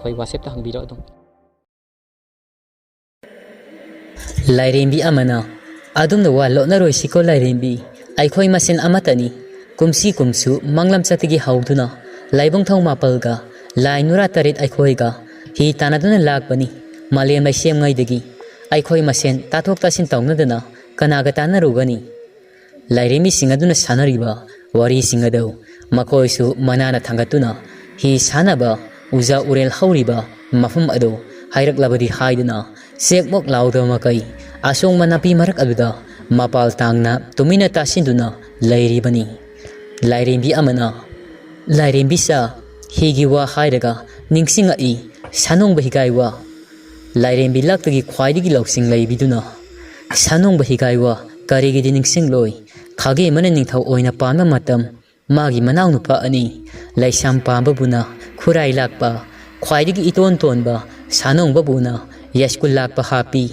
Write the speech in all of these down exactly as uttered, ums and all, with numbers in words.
ꯑꯩꯈꯣꯏ WhatsApp-ꯇ ꯍꯪꯕꯤꯔꯣ ꯑꯗꯨꯝ꯫ ꯂꯥꯏꯔꯦꯝꯕꯤ ꯑꯃꯅ, "ꯑꯗꯨꯝꯅ ꯋꯥ ꯂꯣꯠꯅꯔꯣꯏꯁꯤꯀꯣ ꯂꯥꯏꯔꯦꯝꯕꯤ, ꯑꯩꯈꯣꯏ ꯃꯁꯦꯟ ꯑꯃꯠꯇꯅꯤ꯫ ꯀꯨꯝꯁꯤ ꯀꯨꯝꯁꯨ ꯃꯪꯂꯝꯆꯠꯇꯒꯤ ꯍꯧꯗꯨꯅ ꯂꯥꯏꯕꯨꯡ ꯊꯧ ꯃꯥꯄꯜꯒ ꯂꯥꯏ ꯅꯨꯔꯥ ꯇꯔꯦꯠ ꯑꯩꯈꯣꯏꯒ ꯍꯤ ꯇꯥꯟꯅꯗꯨꯅ ꯂꯥꯛꯄꯅꯤ꯫ ꯃꯥꯂꯦꯝ ꯂꯩꯁꯦꯝꯉꯩꯗꯒꯤ ꯑꯩꯈꯣꯏ ꯃꯁꯦꯟ ꯇꯥꯊꯣꯛ ꯇꯥꯁꯤꯟ ꯇꯧꯅꯗꯅ ꯀꯅꯥꯒ ꯇꯥꯟꯅꯔꯨꯒꯅꯤ?" ꯂꯥꯏꯔꯦꯝꯕꯤꯁꯤꯡ ꯑꯗꯨꯅ ꯁꯥꯟꯅꯔꯤꯕ ꯋꯥꯔꯤꯁꯤꯡ ꯑꯗꯨ ꯃꯈꯣꯏꯁꯨ ꯃꯅꯥꯅ ꯊꯥꯡꯒꯠꯇꯨꯅ ꯍꯤ ꯁꯥꯟꯅꯕ ꯎꯖꯥ ꯎꯔꯦꯜ ꯍꯧꯔꯤꯕ ꯃꯐꯝ ꯑꯗꯨ ꯍꯥꯏꯔꯛꯂꯕꯗꯤ ꯍꯥꯏꯗꯨꯅ ꯆꯦꯛꯃꯣꯛ ꯂꯥꯎꯗꯕ ꯃꯈꯩ ꯑꯁꯣꯡꯕ ꯅꯥꯄꯤ ꯃꯔꯛ ꯑꯗꯨꯗ ꯃꯄꯥꯜ ꯇꯥꯡꯅ ꯇꯨꯃꯤꯟꯅ ꯇꯥꯁꯤꯟꯗꯨꯅ ꯂꯩꯔꯤꯕꯅꯤ꯫ ꯂꯥꯏꯔꯦꯝꯕꯤ ꯑꯃꯅ, "ꯂꯥꯏꯔꯦꯝꯕꯤꯆꯥ, ꯍꯤꯒꯤ ꯋꯥ ꯍꯥꯏꯔꯒ ꯅꯤꯡꯁꯤꯡꯉꯛꯏ, ꯁꯥꯅꯣꯡꯕ ꯍꯤꯒꯥꯏ ꯋꯥ꯫ ꯂꯥꯏꯔꯦꯝꯕꯤ ꯂꯛꯇꯒꯤ ꯈ꯭ꯋꯥꯏꯗꯒꯤ ꯂꯧꯁꯤꯡ ꯂꯩꯕꯤꯗꯨꯅ ꯁꯥꯅꯣꯡꯕ ꯍꯤꯒꯥꯏ ꯋꯥ ꯀꯔꯤꯒꯤꯗꯤ ꯅꯤꯡꯁꯤꯡꯂꯣꯏ? ꯈꯥꯒꯦ ꯑꯃꯅ ꯅꯤꯡꯊꯧ ꯑꯣꯏꯅ ꯄꯥꯟꯕ ꯃꯇꯝ ꯃꯥꯒꯤ ꯃꯅꯥꯎꯅꯨꯄꯥ ꯑꯅꯤ, ꯂꯩꯁꯥꯝ ꯄꯥꯝꯕꯕꯨꯅ ꯈꯨꯔꯥꯏ ꯂꯥꯛꯄ, ꯈ꯭ꯋꯥꯏꯗꯒꯤ ꯏꯇꯣꯟ ꯇꯣꯟꯕ ꯁꯥꯅꯣꯡꯕꯕꯨꯅ ꯌꯥꯏꯁ꯭ꯀꯨꯜ ꯂꯥꯛꯄ ꯍꯥꯞꯄꯤ꯫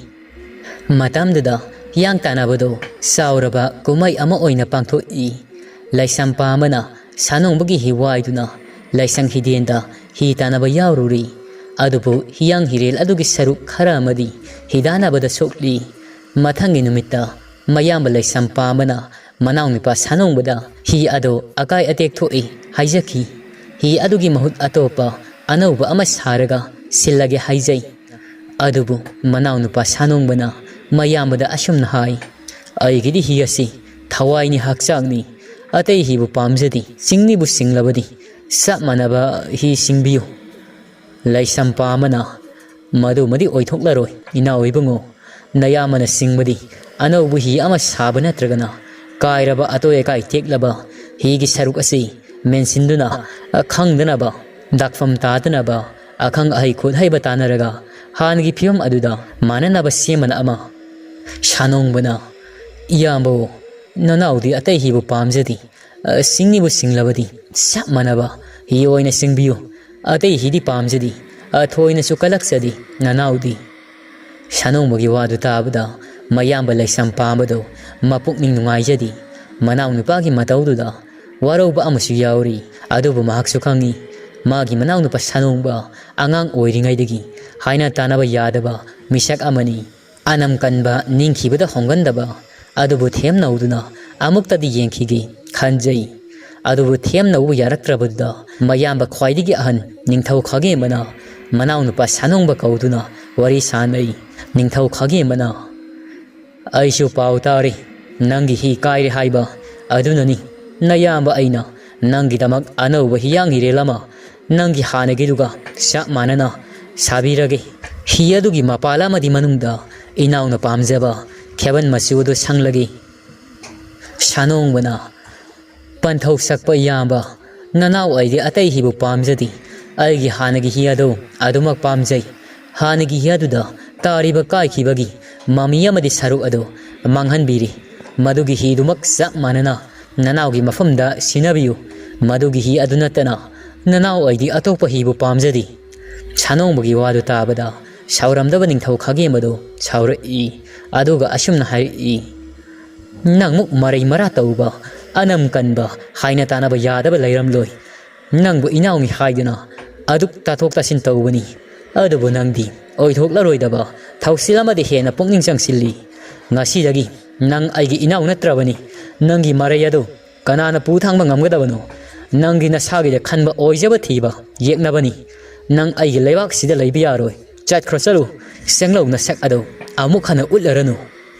ꯃꯇꯝꯗꯨꯗ ꯍꯤꯌꯥꯡ ꯇꯥꯟꯅꯕꯗꯨ ꯆꯥꯎꯔꯕ ꯀꯨꯝꯍꯩ ꯑꯃ ꯑꯣꯏꯅ ꯄꯥꯡꯊꯣꯛꯏ꯫ ꯂꯩꯁꯥꯝ ꯄꯥꯝꯕꯅ ꯁꯥꯅꯣꯡꯕꯒꯤ ꯍꯤ ꯋꯥꯏꯗꯨꯅ ꯂꯥꯏꯁꯪ ꯍꯤꯗꯦꯟꯗ ꯍꯤ ꯇꯥꯟꯅꯕ ꯌꯥꯎꯔꯨꯔꯤ꯫ ꯑꯗꯨꯕꯨ ꯍꯤꯌꯥꯡ ꯍꯤꯔꯦꯜ ꯑꯗꯨꯒꯤ ꯁꯔꯨꯛ ꯈꯔ ꯑꯃꯗꯤ ꯍꯤꯗꯥꯟꯅꯕꯗ ꯁꯣꯛꯂꯤ꯫ ꯃꯊꯪꯒꯤ ꯅꯨꯃꯤꯠꯇ ꯃꯌꯥꯝꯕ ꯂꯩꯁꯥꯝ ꯄꯥꯝꯕꯅ ꯃꯅꯥꯎꯅꯨꯄꯥ ꯁꯥꯅꯣꯡꯕꯗ ꯍꯤ ꯑꯗꯨ ꯑꯀꯥꯏ ꯑꯇꯦꯛ ꯊꯣꯛꯏ ꯍꯥꯏꯖꯈꯤ꯫ ꯍꯤ ꯑꯗꯨꯒꯤ ꯃꯍꯨꯠ ꯑꯇꯣꯞꯄ ꯑꯅꯧꯕ ꯑꯃ ꯁꯥꯔꯒ ꯁꯤꯜꯂꯒꯦ ꯍꯥꯏꯖꯩ꯫ ꯑꯗꯨꯕꯨ ꯃꯅꯥꯎꯅꯨꯄꯥ ꯁꯥꯅꯣꯡꯕꯅ ꯃꯌꯥꯝꯕꯗ ꯑꯁꯨꯝꯅ ꯍꯥꯏ, "ꯑꯩꯒꯤꯗꯤ ꯍꯤ ꯑꯁꯤ ꯊꯋꯥꯏꯅꯤ, ꯍꯛꯆꯥꯡꯅꯤ꯫ ꯑꯇꯩ ꯍꯤꯕꯨ ꯄꯥꯝꯖꯗꯦ, ꯆꯤꯡꯅꯤꯕꯨ ꯆꯤꯡꯂꯕꯗꯤ ꯆꯞ ꯃꯥꯟꯅꯕ ꯍꯤ ꯁꯤꯡꯕꯤꯌꯨ"꯫ ꯂꯩꯁꯝꯄꯥ ꯑꯃꯅ, "ꯃꯗꯨꯃꯗꯤ ꯑꯣꯏꯊꯣꯛꯂꯔꯣꯏ, ꯏꯅꯥꯎ ꯏꯕꯨꯡꯉꯣ꯫ ꯅꯌꯥꯝꯕꯅ ꯁꯤꯡꯕꯗꯤ ꯑꯅꯧꯕ ꯍꯤ ꯑꯃ ꯁꯥꯕ ꯅꯠꯇ꯭ꯔꯒꯅ ꯀꯥꯏꯔꯕ ꯑꯇꯣꯏ ꯑꯀꯥꯏ ꯇꯦꯛꯂꯕ ꯍꯤꯒꯤ ꯁꯔꯨꯛ ꯑꯁꯤ ꯃꯦꯟꯁꯤꯟꯗꯨꯅ ꯈꯪꯗꯅꯕ, ꯗꯥꯛꯐꯝ ꯇꯥꯗꯅꯕ, ꯑꯈꯪ ꯑꯍꯩ ꯈꯨꯠ ꯍꯩꯕ ꯇꯥꯟꯅꯔꯒ ꯍꯥꯟꯅꯒꯤ ꯐꯤꯕꯝ ꯑꯗꯨꯗ ꯃꯥꯟꯅꯅꯕ ꯁꯦꯝꯕꯅ ꯑꯃ"꯫ ꯁꯥꯅꯣꯡꯕꯅ, "ꯏꯌꯥꯝꯕ, ꯅꯅꯥꯎꯗꯤ ꯑꯇꯩ ꯍꯤꯕꯨ ꯄꯥꯝꯖꯗꯦ꯫ ꯑ, ꯁꯤꯡꯅꯤꯕꯨ ꯁꯤꯡꯂꯕꯗꯤ ꯆꯞ ꯃꯥꯟꯅꯕ ꯍꯤ ꯑꯣꯏꯅ ꯁꯤꯡꯕꯤꯌꯨ꯫ ꯑꯇꯩ ꯍꯤꯗꯤ ꯄꯥꯝꯖꯗꯦ꯫ ꯑ, ꯊꯣꯏꯅꯁꯨ ꯀꯜꯂꯛꯆꯗꯦ ꯅꯅꯥꯎꯗꯤ"꯫ ꯁꯥꯅꯣꯡꯕꯒꯤ ꯋꯥꯗꯨ ꯇꯥꯕꯗ ꯃꯌꯥꯝꯕ ꯂꯩꯁꯝ ꯄꯥꯝꯕꯗꯨ ꯃꯄꯨꯛꯅꯤꯡ ꯅꯨꯡꯉꯥꯏꯖꯗꯦ꯫ ꯃꯅꯥꯎꯅꯨꯄꯥꯒꯤ ꯃꯇꯧꯗꯨꯗ ꯋꯥꯔꯧꯕ ꯑꯃꯁꯨ ꯌꯥꯎꯔꯤ꯫ ꯑꯗꯨꯕꯨ ꯃꯍꯥꯛꯁꯨ ꯈꯪꯏ, ꯃꯥꯒꯤ ꯃꯅꯥꯎꯅꯨꯄꯥ ꯁꯥꯅꯣꯡꯕ ꯑꯉꯥꯡ ꯑꯣꯏꯔꯤꯉꯩꯗꯒꯤ ꯍꯥꯏꯅ ꯇꯥꯅꯕ ꯌꯥꯗꯕ ꯃꯤꯁꯛ ꯑꯃꯅꯤ꯫ ꯑꯅꯝ ꯀꯟꯕ, ꯅꯤꯡꯈꯤꯕꯗ ꯍꯣꯡꯒꯟꯗꯕ, ꯑꯗꯨꯕꯨ ꯊꯦꯝꯅꯧꯗꯨꯅ ꯑꯃꯨꯛꯇꯗꯤ ꯌꯦꯡꯈꯤꯒꯦ ꯈꯟꯖꯩ꯫ ꯑꯗꯨꯕꯨ ꯊꯦꯝꯅꯧꯕ ꯌꯥꯔꯛꯇ꯭ꯔꯕꯗꯨꯗ ꯃꯌꯥꯝꯕ ꯈ꯭ꯋꯥꯏꯗꯒꯤ ꯑꯍꯟ ꯅꯤꯡꯊꯧ ꯈꯥꯒꯦꯝꯕꯅ ꯃꯅꯥꯎꯅꯨꯄꯥ ꯁꯥꯅꯣꯡꯕ ꯀꯧꯗꯨꯅ ꯋꯥꯔꯤ ꯁꯥꯅꯩ꯫ ꯅꯤꯡꯊꯧ ꯈꯥꯒꯦꯝꯕꯅ, "ꯑꯩꯁꯨ ꯄꯥꯎ ꯇꯥꯔꯦ, ꯅꯪꯒꯤ ꯍꯤ ꯀꯥꯏꯔꯦ ꯍꯥꯏꯕ꯫ ꯑꯗꯨꯅꯅꯤ ꯅꯌꯥꯝꯕ ꯑꯩꯅ ꯅꯪꯒꯤꯗꯃꯛ ꯑꯅꯧꯕ ꯍꯤꯌꯥꯡ ꯍꯤꯔꯦꯜ ꯑꯃ ꯅꯪꯒꯤ ꯍꯥꯟꯅꯒꯤꯗꯨꯒ ꯆꯞ ꯃꯥꯟꯅꯅ ꯁꯥꯕꯤꯔꯒꯦ꯫ ꯍꯤ ꯑꯗꯨꯒꯤ ꯃꯄꯥꯜ ꯑꯃꯗꯤ ꯃꯅꯨꯡꯗ ꯏꯅꯥꯎꯅ ꯄꯥꯝꯖꯕ ꯈꯦꯕꯟ ꯃꯆꯨ ꯑꯗꯨ ꯁꯪꯂꯒꯦ꯫" ꯁꯥꯅꯣꯡꯕꯅ, "ꯄꯟꯊꯧ ꯁꯛꯄ ꯏꯌꯥꯝꯕ, ꯅꯅꯥꯎ ꯑꯩꯗꯤ ꯑꯇꯩ ꯍꯤꯕꯨ ꯄꯥꯝꯖꯗꯦ꯫ ꯑꯩꯒꯤ ꯍꯥꯟꯅꯒꯤ ꯍꯤ ꯑꯗꯨ ꯑꯗꯨꯃꯛ ꯄꯥꯝꯖꯩ꯫ ꯍꯥꯟꯅꯒꯤ ꯍꯤ ꯑꯗꯨꯗ ꯇꯥꯔꯤꯕ ꯀꯥꯏꯈꯤꯕꯒꯤ ꯃꯃꯤ ꯑꯃꯗꯤ ꯁꯔꯨꯛ ꯑꯗꯨ ꯃꯥꯡꯍꯟꯕꯤꯔꯤ꯫ ꯃꯗꯨꯒꯤ ꯍꯤꯗꯨꯃꯛ ꯆꯞ ꯃꯥꯟꯅꯅ ꯅꯅꯥꯎꯒꯤ ꯃꯐꯝꯗ ꯁꯤꯟꯅꯕꯤꯌꯨ꯫ ꯃꯗꯨꯒꯤ ꯍꯤ ꯑꯗꯨ ꯅꯠꯇꯅ ꯅꯅꯥꯎ ꯑꯩꯗꯤ ꯑꯇꯣꯞꯄ ꯍꯤꯕꯨ ꯄꯥꯝꯖꯗꯦ꯫" ꯁꯥꯅꯣꯡꯕꯒꯤ ꯋꯥꯗꯨ ꯇꯥꯕꯗ ꯁꯥꯎꯔꯝꯗꯕ ꯅꯤꯡꯊꯧ ꯈꯥꯒꯦꯝꯕꯗꯨ ꯁꯥꯎꯔꯛꯏ꯫ ꯑꯗꯨꯒ ꯑꯁꯨꯝꯅ ꯍꯥꯏꯔꯛꯏ, "ꯅꯪꯃꯨꯛ ꯃꯔꯩ ꯃꯔꯥ ꯇꯧꯕ, ꯑꯅꯝ ꯀꯟꯕ, ꯍꯥꯏꯅ ꯇꯥꯅꯕ ꯌꯥꯗꯕ ꯂꯩꯔꯝꯂꯣꯏ꯫ ꯅꯪꯕꯨ ꯏꯅꯥꯎꯅꯤ ꯍꯥꯏꯗꯨꯅ ꯑꯗꯨꯛ ꯇꯥꯊꯣꯛ ꯇꯥꯁꯤꯟ ꯇꯧꯕꯅꯤ꯫ ꯑꯗꯨꯕꯨ ꯅꯪꯗꯤ ꯑꯣꯏꯊꯣꯛꯂꯔꯣꯏꯗꯕ ꯊꯧꯁꯤꯜ ꯑꯃꯗꯤ ꯍꯦꯟꯅ ꯄꯨꯛꯅꯤꯡ ꯆꯪꯁꯤꯜꯂꯤ꯫ ꯉꯁꯤꯗꯒꯤ ꯅꯪ ꯑꯩꯒꯤ ꯏꯅꯥꯎ ꯅꯠꯇ꯭ꯔꯕꯅꯤ꯫ ꯅꯪꯒꯤ ꯃꯔꯩ ꯑꯗꯨ ꯀꯅꯥꯅ ꯄꯨ ꯊꯥꯡꯕ ꯉꯝꯒꯗꯕꯅꯣ? ꯅꯪꯒꯤ ꯅꯁꯥꯒꯤꯗ ꯈꯟꯕ ꯑꯣꯏꯖꯕ ꯊꯤꯕ ꯌꯦꯛꯅꯕꯅꯤ꯫ ꯅꯪ ꯑꯩꯒꯤ ꯂꯩꯕꯥꯛꯁꯤꯗ ꯂꯩꯕ ꯌꯥꯔꯣꯏ꯫ ꯆꯠꯈ꯭ꯔꯣ ꯆꯠꯂꯨ, ꯆꯦꯡꯂꯧ ꯅꯁꯛ ꯑꯗꯨ ꯑꯃꯨꯛ ꯍꯟꯅ ꯎꯠꯂꯔꯅꯨ꯫"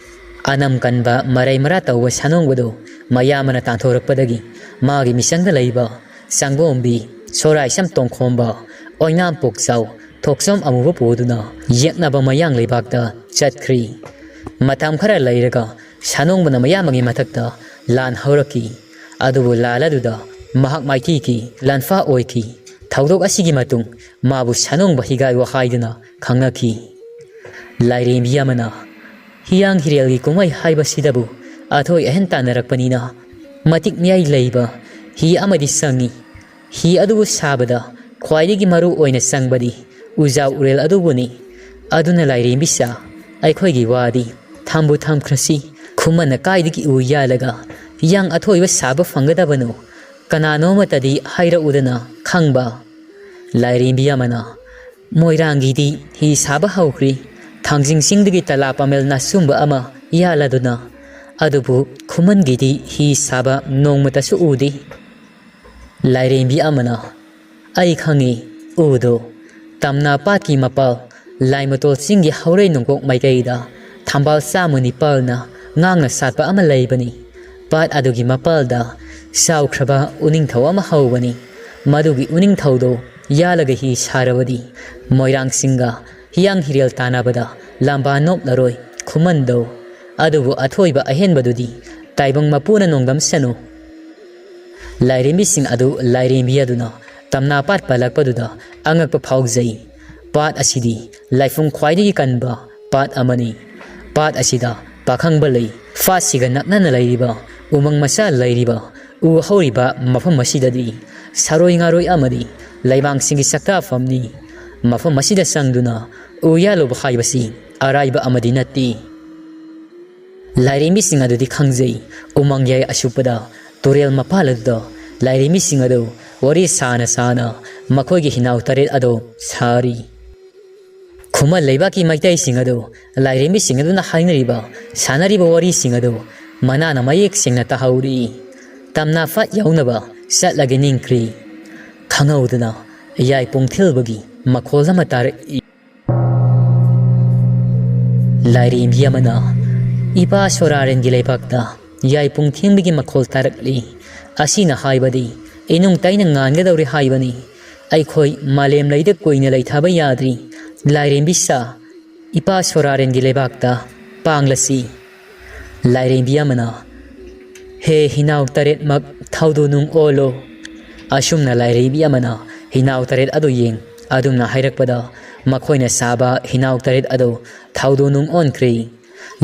ꯑꯅꯝ ꯀꯟꯕ, ꯃꯔꯩ ꯃꯔꯥ ꯇꯧꯕ ꯁꯥꯅꯣꯡꯕꯗꯨ ꯃꯌꯥꯝꯕꯅ ꯇꯥꯟꯊꯣꯔꯛꯄꯗꯒꯤ ꯃꯥꯒꯤ ꯃꯤꯆꯪꯗ ꯂꯩꯕ ꯆꯪꯒꯣꯝꯕꯤ, ꯁꯣꯔꯥꯏꯁꯝ ꯇꯣꯡꯈꯣꯝꯕ, ꯑꯣꯏꯅꯥꯝ ꯄꯣꯛꯆꯥꯎ, ꯊꯣꯛꯆꯣꯝ ꯑꯃꯨꯕ ꯄꯨꯗꯨꯅ ꯌꯦꯛꯅꯕ ꯃꯌꯥꯡ ꯂꯩꯕꯥꯛꯇ ꯆꯠꯈ꯭ꯔꯤ꯫ ꯃꯇꯝ ꯈꯔ ꯂꯩꯔꯒ ꯁꯥꯅꯣꯡꯕꯅ ꯃꯌꯥꯝꯕꯒꯤ ꯃꯊꯛꯇ ꯂꯥꯟ ꯍꯧꯔꯛꯈꯤ꯫ ꯑꯗꯨꯕꯨ ꯂꯥꯟ ꯑꯗꯨꯗ ꯃꯍꯥꯛ ꯃꯥꯏꯊꯤꯈꯤ, ꯂꯥꯟꯐꯥ ꯑꯣꯏꯈꯤ꯫ ꯊꯧꯗꯣꯛ ꯑꯁꯤꯒꯤ ꯃꯇꯨꯡ ꯃꯥꯕꯨ ꯁꯥꯅꯣꯡꯕ ꯍꯤꯒꯥꯏꯋꯥ ꯍꯥꯏꯗꯨꯅ ꯈꯪꯅꯈꯤ꯫ ꯂꯥꯏꯔꯦꯝꯕꯤ ꯑꯃꯅ, "ꯍꯤꯌꯥꯡ ꯍꯤꯔꯦꯜꯒꯤ ꯀꯨꯝꯍꯩ ꯍꯥꯏꯕꯁꯤꯗꯕꯨ ꯑꯊꯣꯏ ꯑꯍꯦꯟ ꯇꯥꯟꯅꯔꯛꯄꯅꯤꯅ ꯃꯇꯤꯛ ꯃꯌꯥꯏ ꯂꯩꯕ ꯍꯤ ꯑꯃꯗꯤ ꯆꯪꯏ꯫ ꯍꯤ ꯑꯗꯨꯕꯨ ꯁꯥꯕꯗ ꯈ꯭ꯋꯥꯏꯗꯒꯤ ꯃꯔꯨ ꯑꯣꯏꯅ ꯆꯪꯕꯗꯤ ꯎꯖꯥꯎ ꯎꯔꯦꯜ ꯑꯗꯨꯕꯨꯅꯤ꯫ ꯑꯗꯨꯅ ꯂꯥꯏꯔꯦꯝꯕꯤꯁꯥ, ꯑꯩꯈꯣꯏꯒꯤ ꯋꯥꯗꯤ ꯊꯝꯕꯨ ꯊꯝꯈ꯭ꯔꯁꯤ꯫ ꯈꯨꯃꯟꯅ ꯀꯥꯏꯗꯒꯤ ꯎ ꯌꯥꯜꯂꯒ ꯍꯤꯌꯥꯡ ꯑꯊꯣꯏꯕ ꯁꯥꯕ ꯐꯪꯒꯗꯕꯅꯣ? ꯀꯅꯥꯅꯣꯃꯇꯗꯤ ꯍꯥꯏꯔꯛꯎꯗꯅ ꯈꯪꯕ?" ꯂꯥꯏꯔꯦꯝꯕꯤ ꯑꯃꯅ, "ꯃꯣꯏꯔꯥꯡꯒꯤꯗꯤ ꯍꯤ ꯁꯥꯕ ꯍꯧꯈ꯭ꯔꯤ꯫ ꯊꯥꯡꯖꯤꯡ ꯆꯤꯡꯗꯒꯤ ꯇꯂꯥ ꯄꯥꯃꯦꯜ ꯅꯥꯁꯨꯝꯕ ꯑꯃ ꯌꯥꯜꯂꯗꯨꯅ꯫ ꯑꯗꯨꯕꯨ ꯈꯨꯃꯟꯒꯤꯗꯤ ꯍꯤ ꯁꯥꯕ ꯅꯣꯡꯃꯇꯁꯨ ꯎꯗꯦ꯫" ꯂꯥꯏꯔꯦꯝꯕꯤ ꯑꯃꯅ, "ꯑꯩ ꯈꯪꯉꯤ, ꯎꯗꯣ꯫ ꯇꯝꯅꯥ ꯄꯥꯠꯀꯤ ꯃꯄꯥꯜ, ꯂꯥꯏꯃꯇꯣꯜ ꯆꯤꯡꯒꯤ ꯍꯧꯔꯩ ꯅꯣꯡꯄꯣꯛ ꯃꯥꯏꯀꯩꯗ ꯊꯝꯕꯥꯜ ꯆꯥꯝꯃ ꯅꯤꯄꯥꯜꯅ ꯉꯥꯡꯅ ꯁꯥꯠꯄ ꯑꯃ ꯂꯩꯕꯅꯤ꯫ ꯄꯥꯠ ꯑꯗꯨꯒꯤ ꯃꯄꯥꯜꯗ ꯆꯥꯎꯈ꯭ꯔꯕ ꯎꯅꯤꯡꯊꯧ ꯑꯃ ꯍꯧꯕꯅꯤ꯫ ꯃꯗꯨꯒꯤ ꯎꯅꯤꯡꯊꯧꯗꯣ ꯌꯥꯜꯂꯒ ꯍꯤ ꯁꯥꯔꯕꯗꯤ ꯃꯣꯏꯔꯥꯡ ꯆꯤꯡꯒ ꯍꯤꯌꯥꯡ ꯍꯤꯔꯦꯜ ꯇꯥꯟꯅꯕꯗ ꯂꯥꯝꯕꯥ ꯅꯣꯞꯂꯔꯣꯏ ꯈꯨꯃꯟꯗꯣ꯫ ꯑꯗꯨꯕꯨ ꯑꯊꯣꯏꯕ ꯑꯍꯦꯟꯕꯗꯨꯗꯤ ꯇꯥꯏꯕꯪ ꯃꯄꯨꯅ ꯅꯣꯡꯗꯝꯁꯅꯨ꯫" ꯂꯥꯏꯔꯦꯝꯕꯤꯁꯤꯡ ꯑꯗꯨ ꯂꯥꯏꯔꯦꯝꯕꯤ ꯑꯗꯨꯅ ꯇꯝꯅꯥ ꯄꯥꯠ ꯄꯜꯂꯛꯄꯗꯨꯗ ꯑꯉꯛꯄ ꯐꯥꯎꯖꯩ꯫ ꯄꯥꯠ ꯑꯁꯤꯗꯤ ꯂꯥꯏꯐꯝ ꯈ꯭ꯋꯥꯏꯗꯒꯤ ꯀꯟꯕ ꯄꯥꯠ ꯑꯃꯅꯤ꯫ ꯄꯥꯠ ꯑꯁꯤꯗ ꯄꯥꯈꯪꯕ ꯂꯩ꯫ ꯄꯥꯠꯁꯤꯒ ꯅꯛꯅꯅ ꯂꯩꯔꯤꯕ ꯎꯃꯪ ꯃꯆꯥ ꯂꯩꯔꯤꯕ ꯎ ꯍꯧꯔꯤꯕ ꯃꯐꯝ ꯑꯁꯤꯗꯗꯤ ꯁꯥꯔꯣꯏ ꯉꯥꯔꯣꯏ ꯑꯃꯗꯤ ꯂꯩꯃꯥꯡꯁꯤꯡꯒꯤ ꯆꯥꯛꯇꯥꯐꯝꯅꯤ꯫ ꯃꯐꯝ ꯑꯁꯤꯗ ꯆꯪꯗꯨꯅ ꯎ ꯌꯥꯜꯂꯨꯕ ꯍꯥꯏꯕꯁꯤ ꯑꯔꯥꯏꯕ ꯑꯃꯗꯤ ꯅꯠꯇꯦ꯫ ꯂꯥꯏꯔꯦꯝꯕꯤꯁꯤꯡ ꯑꯗꯨꯗꯤ ꯈꯪꯖꯩ, ꯎꯃꯪ ꯌꯥꯏ ꯑꯁꯨꯞꯄꯗ ꯇꯨꯔꯦꯜ ꯃꯄꯥꯜ ꯑꯗꯨꯗ ꯂꯥꯏꯔꯦꯝꯕꯤꯁꯤꯡ ꯑꯗꯨ ꯋꯥꯔꯤ ꯁꯥꯅ ꯁꯥꯅ ꯃꯈꯣꯏꯒꯤ ꯍꯤꯅꯥꯎ ꯇꯔꯦꯠ ꯑꯗꯨ ꯁꯥꯔꯤ꯫ ꯈꯨꯃꯟ ꯂꯩꯕꯥꯛꯀꯤ ꯃꯩꯇꯩꯁꯤꯡ ꯑꯗꯨ ꯂꯥꯏꯔꯦꯝꯕꯤꯁꯤꯡ ꯑꯗꯨꯅ ꯍꯥꯏꯅꯔꯤꯕ, ꯁꯥꯟꯅꯔꯤꯕ ꯋꯥꯔꯤꯁꯤꯡ ꯑꯗꯨ ꯃꯅꯥꯅ ꯃꯌꯦꯛ ꯁꯦꯡꯅ ꯇꯥꯍꯧꯔꯤ꯫ ꯇꯝꯅꯥ ꯄꯥꯠ ꯌꯧꯅꯕ ꯆꯠꯂꯒꯦ ꯅꯤꯡꯈ꯭ꯔꯤ꯫ ꯈꯪꯍꯧꯗꯅ ꯌꯥꯏꯄꯨꯡ ꯊꯤꯜꯕꯒꯤ ꯃꯈꯣꯜ ꯑꯃ ꯇꯥꯔꯛꯏ꯫ ꯂꯥꯏꯔꯦꯝꯕꯤ ꯑꯃꯅ, "ꯏꯄꯥ ꯁꯣꯔꯥꯔꯦꯟꯒꯤ ꯂꯩꯕꯥꯛꯇ ꯌꯥꯏꯄꯨꯡ ꯊꯤꯡꯕꯒꯤ ꯃꯈꯣꯜ ꯇꯥꯔꯛꯂꯤ꯫ ꯑꯁꯤꯅ ꯍꯥꯏꯕꯗꯤ ꯏꯅꯨꯡ ꯇꯩꯅ ꯉꯥꯟꯒꯗꯧꯔꯤ ꯍꯥꯏꯕꯅꯤ꯫ ꯑꯩꯈꯣꯏ ꯃꯥꯂꯦꯝ ꯂꯩꯗ ꯀꯨꯏꯅ ꯂꯩꯊꯕ ꯌꯥꯗ꯭ꯔꯤ꯫ ꯂꯥꯏꯔꯦꯝꯕꯤ ꯁꯥ, ꯏꯄꯥ ꯁꯣꯔꯥꯔꯦꯟꯒꯤ ꯂꯩꯕꯥꯛꯇ ꯄꯥꯡꯂꯁꯤ꯫" ꯂꯥꯏꯔꯦꯝꯕꯤ ꯑꯃꯅ, "ꯍꯦ ꯍꯤꯅꯥꯎ ꯇꯔꯦꯠꯃꯛ ꯊꯧꯗꯣ ꯅꯨꯡ ꯑꯣꯜꯂꯣ꯫" ꯑꯁꯨꯝꯅ ꯂꯥꯏꯔꯦꯝꯕꯤ ꯑꯃꯅ ꯍꯤꯅꯥꯎ ꯇꯔꯦꯠ ꯑꯗꯨ ꯌꯦꯡ ꯑꯗꯨꯝꯅ ꯍꯥꯏꯔꯛꯄꯗ ꯃꯈꯣꯏꯅ ꯁꯥꯕ ꯍꯤꯅꯥꯎ ꯇꯔꯦꯠ ꯑꯗꯨ ꯊꯧꯗꯣ ꯅꯨꯡ ꯑꯣꯟꯈ꯭ꯔꯦ꯫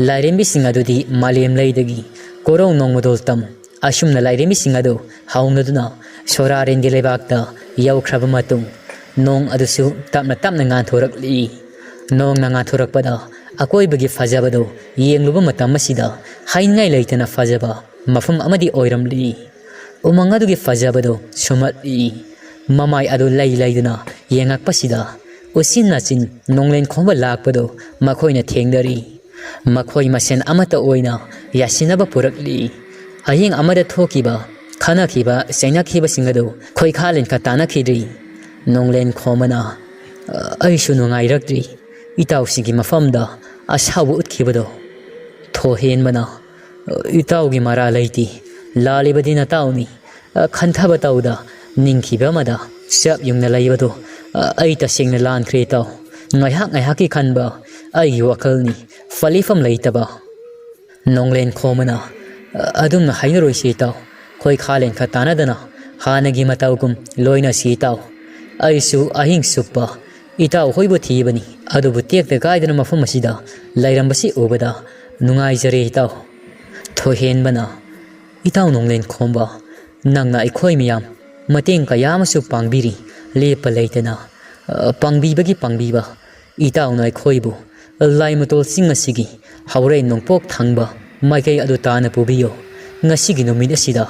ꯂꯥꯏꯔꯦꯝꯕꯤꯁꯤꯡ ꯑꯗꯨꯗꯤ ꯃꯥꯂꯦꯝ ꯂꯩꯗꯒꯤ ꯀꯣꯔꯧ ꯅꯣꯡꯃꯗꯣꯜ ꯇꯝ ꯑꯁꯨꯝꯅ ꯂꯥꯏꯔꯦꯝꯕꯤꯁꯤꯡ ꯑꯗꯨ ꯍꯧꯅꯗꯨꯅ ꯁꯣꯔꯥꯔꯦꯟꯒꯤ ꯂꯩꯕꯥꯛꯇ ꯌꯧꯈ꯭ꯔꯕ ꯃꯇꯨꯡ, ꯅꯣꯡ ꯑꯗꯨꯁꯨ ꯇꯞꯅ ꯇꯞꯅ ꯉꯥꯟꯊꯣꯔꯛꯂꯤ꯫ ꯅꯣꯡꯅ ꯉꯥꯟꯊꯣꯔꯛꯄꯗ ꯑꯀꯣꯏꯕꯒꯤ ꯐꯖꯕꯗꯨ ꯌꯦꯡꯂꯨꯕ ꯃꯇꯝ ꯑꯁꯤꯗ ꯍꯥꯏꯅꯤꯡꯉꯥꯏ ꯂꯩꯇꯅ ꯐꯖꯕ ꯃꯐꯝ ꯑꯃꯗꯤ ꯑꯣꯏꯔꯝꯂꯤ꯫ ꯎꯃꯪ ꯑꯗꯨꯒꯤ ꯐꯖꯕꯗꯨ ꯁꯨꯝꯍꯠꯂꯤ꯫ ꯃꯃꯥꯏ ꯑꯗꯨ ꯂꯩ ꯂꯩꯗꯨꯅ ꯌꯦꯡꯉꯛꯄꯁꯤꯗ ꯎꯆꯤꯟ ꯅꯥꯆꯤꯟ ꯅꯣꯡꯂꯦꯟ ꯈꯣꯝꯕ ꯂꯥꯛꯄꯗꯨ ꯃꯈꯣꯏꯅ ꯊꯦꯡꯅꯔꯤ꯫ ꯃꯈꯣꯏ ꯃꯁꯦꯟ ꯑꯃꯠꯇ ꯑꯣꯏꯅ ꯌꯥꯁꯤꯟꯅꯕ ꯄꯨꯔꯛꯂꯤ꯫ ꯍꯌꯦꯡ ꯑꯃꯗ ꯊꯣꯛꯈꯤꯕ, ꯈꯠꯅꯈꯤꯕ, ꯆꯩꯅꯈꯤꯕꯁꯤꯡ ꯑꯗꯨ ꯈꯣꯏꯈꯥ ꯂꯦꯟꯈ ꯇꯥꯅꯈꯤꯗ꯭ꯔꯤ꯫ ꯅꯣꯡꯂꯦꯟ ꯈꯣꯝꯕꯅ, "ꯑꯩꯁꯨ ꯅꯨꯡꯉꯥꯏꯔꯛꯇ꯭ꯔꯤ꯫ ꯏꯇꯥꯎꯁꯤꯡꯒꯤ ꯃꯐꯝꯗ ꯑꯁꯥꯎꯕ ꯎꯠꯈꯤꯕꯗꯣ꯫" ꯊꯣꯏꯍꯦꯟꯕꯅ, "ꯏꯇꯥꯎꯒꯤ ꯃꯔꯥ ꯂꯩꯇꯦ꯫ ꯂꯥꯜꯂꯤꯕꯗꯤ ꯅꯇꯥꯎꯅꯤ꯫ ꯈꯟꯊꯕ ꯇꯧꯗ, ꯅꯤꯡꯈꯤꯕ ꯑꯃꯗ ꯆꯞ ꯌꯨꯡꯅ ꯂꯩꯕꯗꯨ ꯑꯩ ꯇꯁꯦꯡꯅ ꯂꯥꯟꯈ꯭ꯔꯦ ꯏꯇꯥꯎ꯫ ꯉꯥꯏꯍꯥꯛ ꯉꯥꯏꯍꯥꯛꯀꯤ ꯈꯟꯕ ꯑꯩꯒꯤ ꯋꯥꯈꯜꯅꯤ, ꯐꯂꯤꯐꯝ ꯂꯩꯇꯕ꯫" ꯅꯣꯡꯂꯦꯟ ꯈꯣꯝꯕꯅ, "ꯑꯗꯨꯝꯅ ꯍꯥꯏꯅꯔꯣꯏꯁꯤ ꯏꯇꯥꯎ꯫ ꯈꯣꯏꯈꯥ ꯂꯦꯟꯈ ꯇꯥꯅꯗꯅ ꯍꯥꯟꯅꯒꯤ ꯃꯇꯧꯒꯨꯝ ꯂꯣꯏꯅꯁꯤ ꯏꯇꯥꯎ꯫ ꯑꯩꯁꯨ ꯑꯍꯤꯡ ꯆꯨꯞꯄ ꯏꯇꯥꯎ ꯍꯣꯏꯕꯨ ꯊꯤꯕꯅꯤ, ꯑꯗꯨꯕꯨ ꯇꯦꯛꯇ ꯀꯥꯏꯗꯅ ꯃꯐꯝ ꯑꯁꯤꯗ ꯂꯩꯔꯝꯕꯁꯤ ꯎꯕꯗ ꯅꯨꯡꯉꯥꯏꯖꯔꯦ ꯏꯇꯥꯎ꯫" ꯊꯣꯏꯍꯦꯟꯕꯅ, "ꯏꯇꯥꯎ ꯅꯣꯡꯂꯦꯟ ꯈꯣꯝꯕ, ꯅꯪꯅ ꯑꯩꯈꯣꯏ ꯃꯤꯌꯥꯝ ꯃꯇꯦꯡ ꯀꯌꯥ ꯑꯃꯁꯨ ꯄꯥꯡꯕꯤꯔꯤ, ꯂꯦꯞꯄ ꯂꯩꯇꯅ, ꯑ, ꯄꯥꯡꯕꯤꯕꯒꯤ ꯄꯥꯡꯕꯤꯕ꯫ ꯏꯇꯥꯎꯅ ꯑꯩꯈꯣꯏꯕꯨ ꯂꯥꯏꯃꯇꯣꯜ ꯆꯤꯡ ꯑꯁꯤꯒꯤ ꯍꯧꯔꯩ ꯅꯣꯡꯄꯣꯛ ꯊꯪꯕ ꯃꯥꯏꯀꯩ ꯑꯗꯨ ꯇꯥꯅ ꯄꯨꯕꯤꯌꯨ꯫ ꯉꯁꯤꯒꯤ ꯅꯨꯃꯤꯠ ꯑꯁꯤꯗ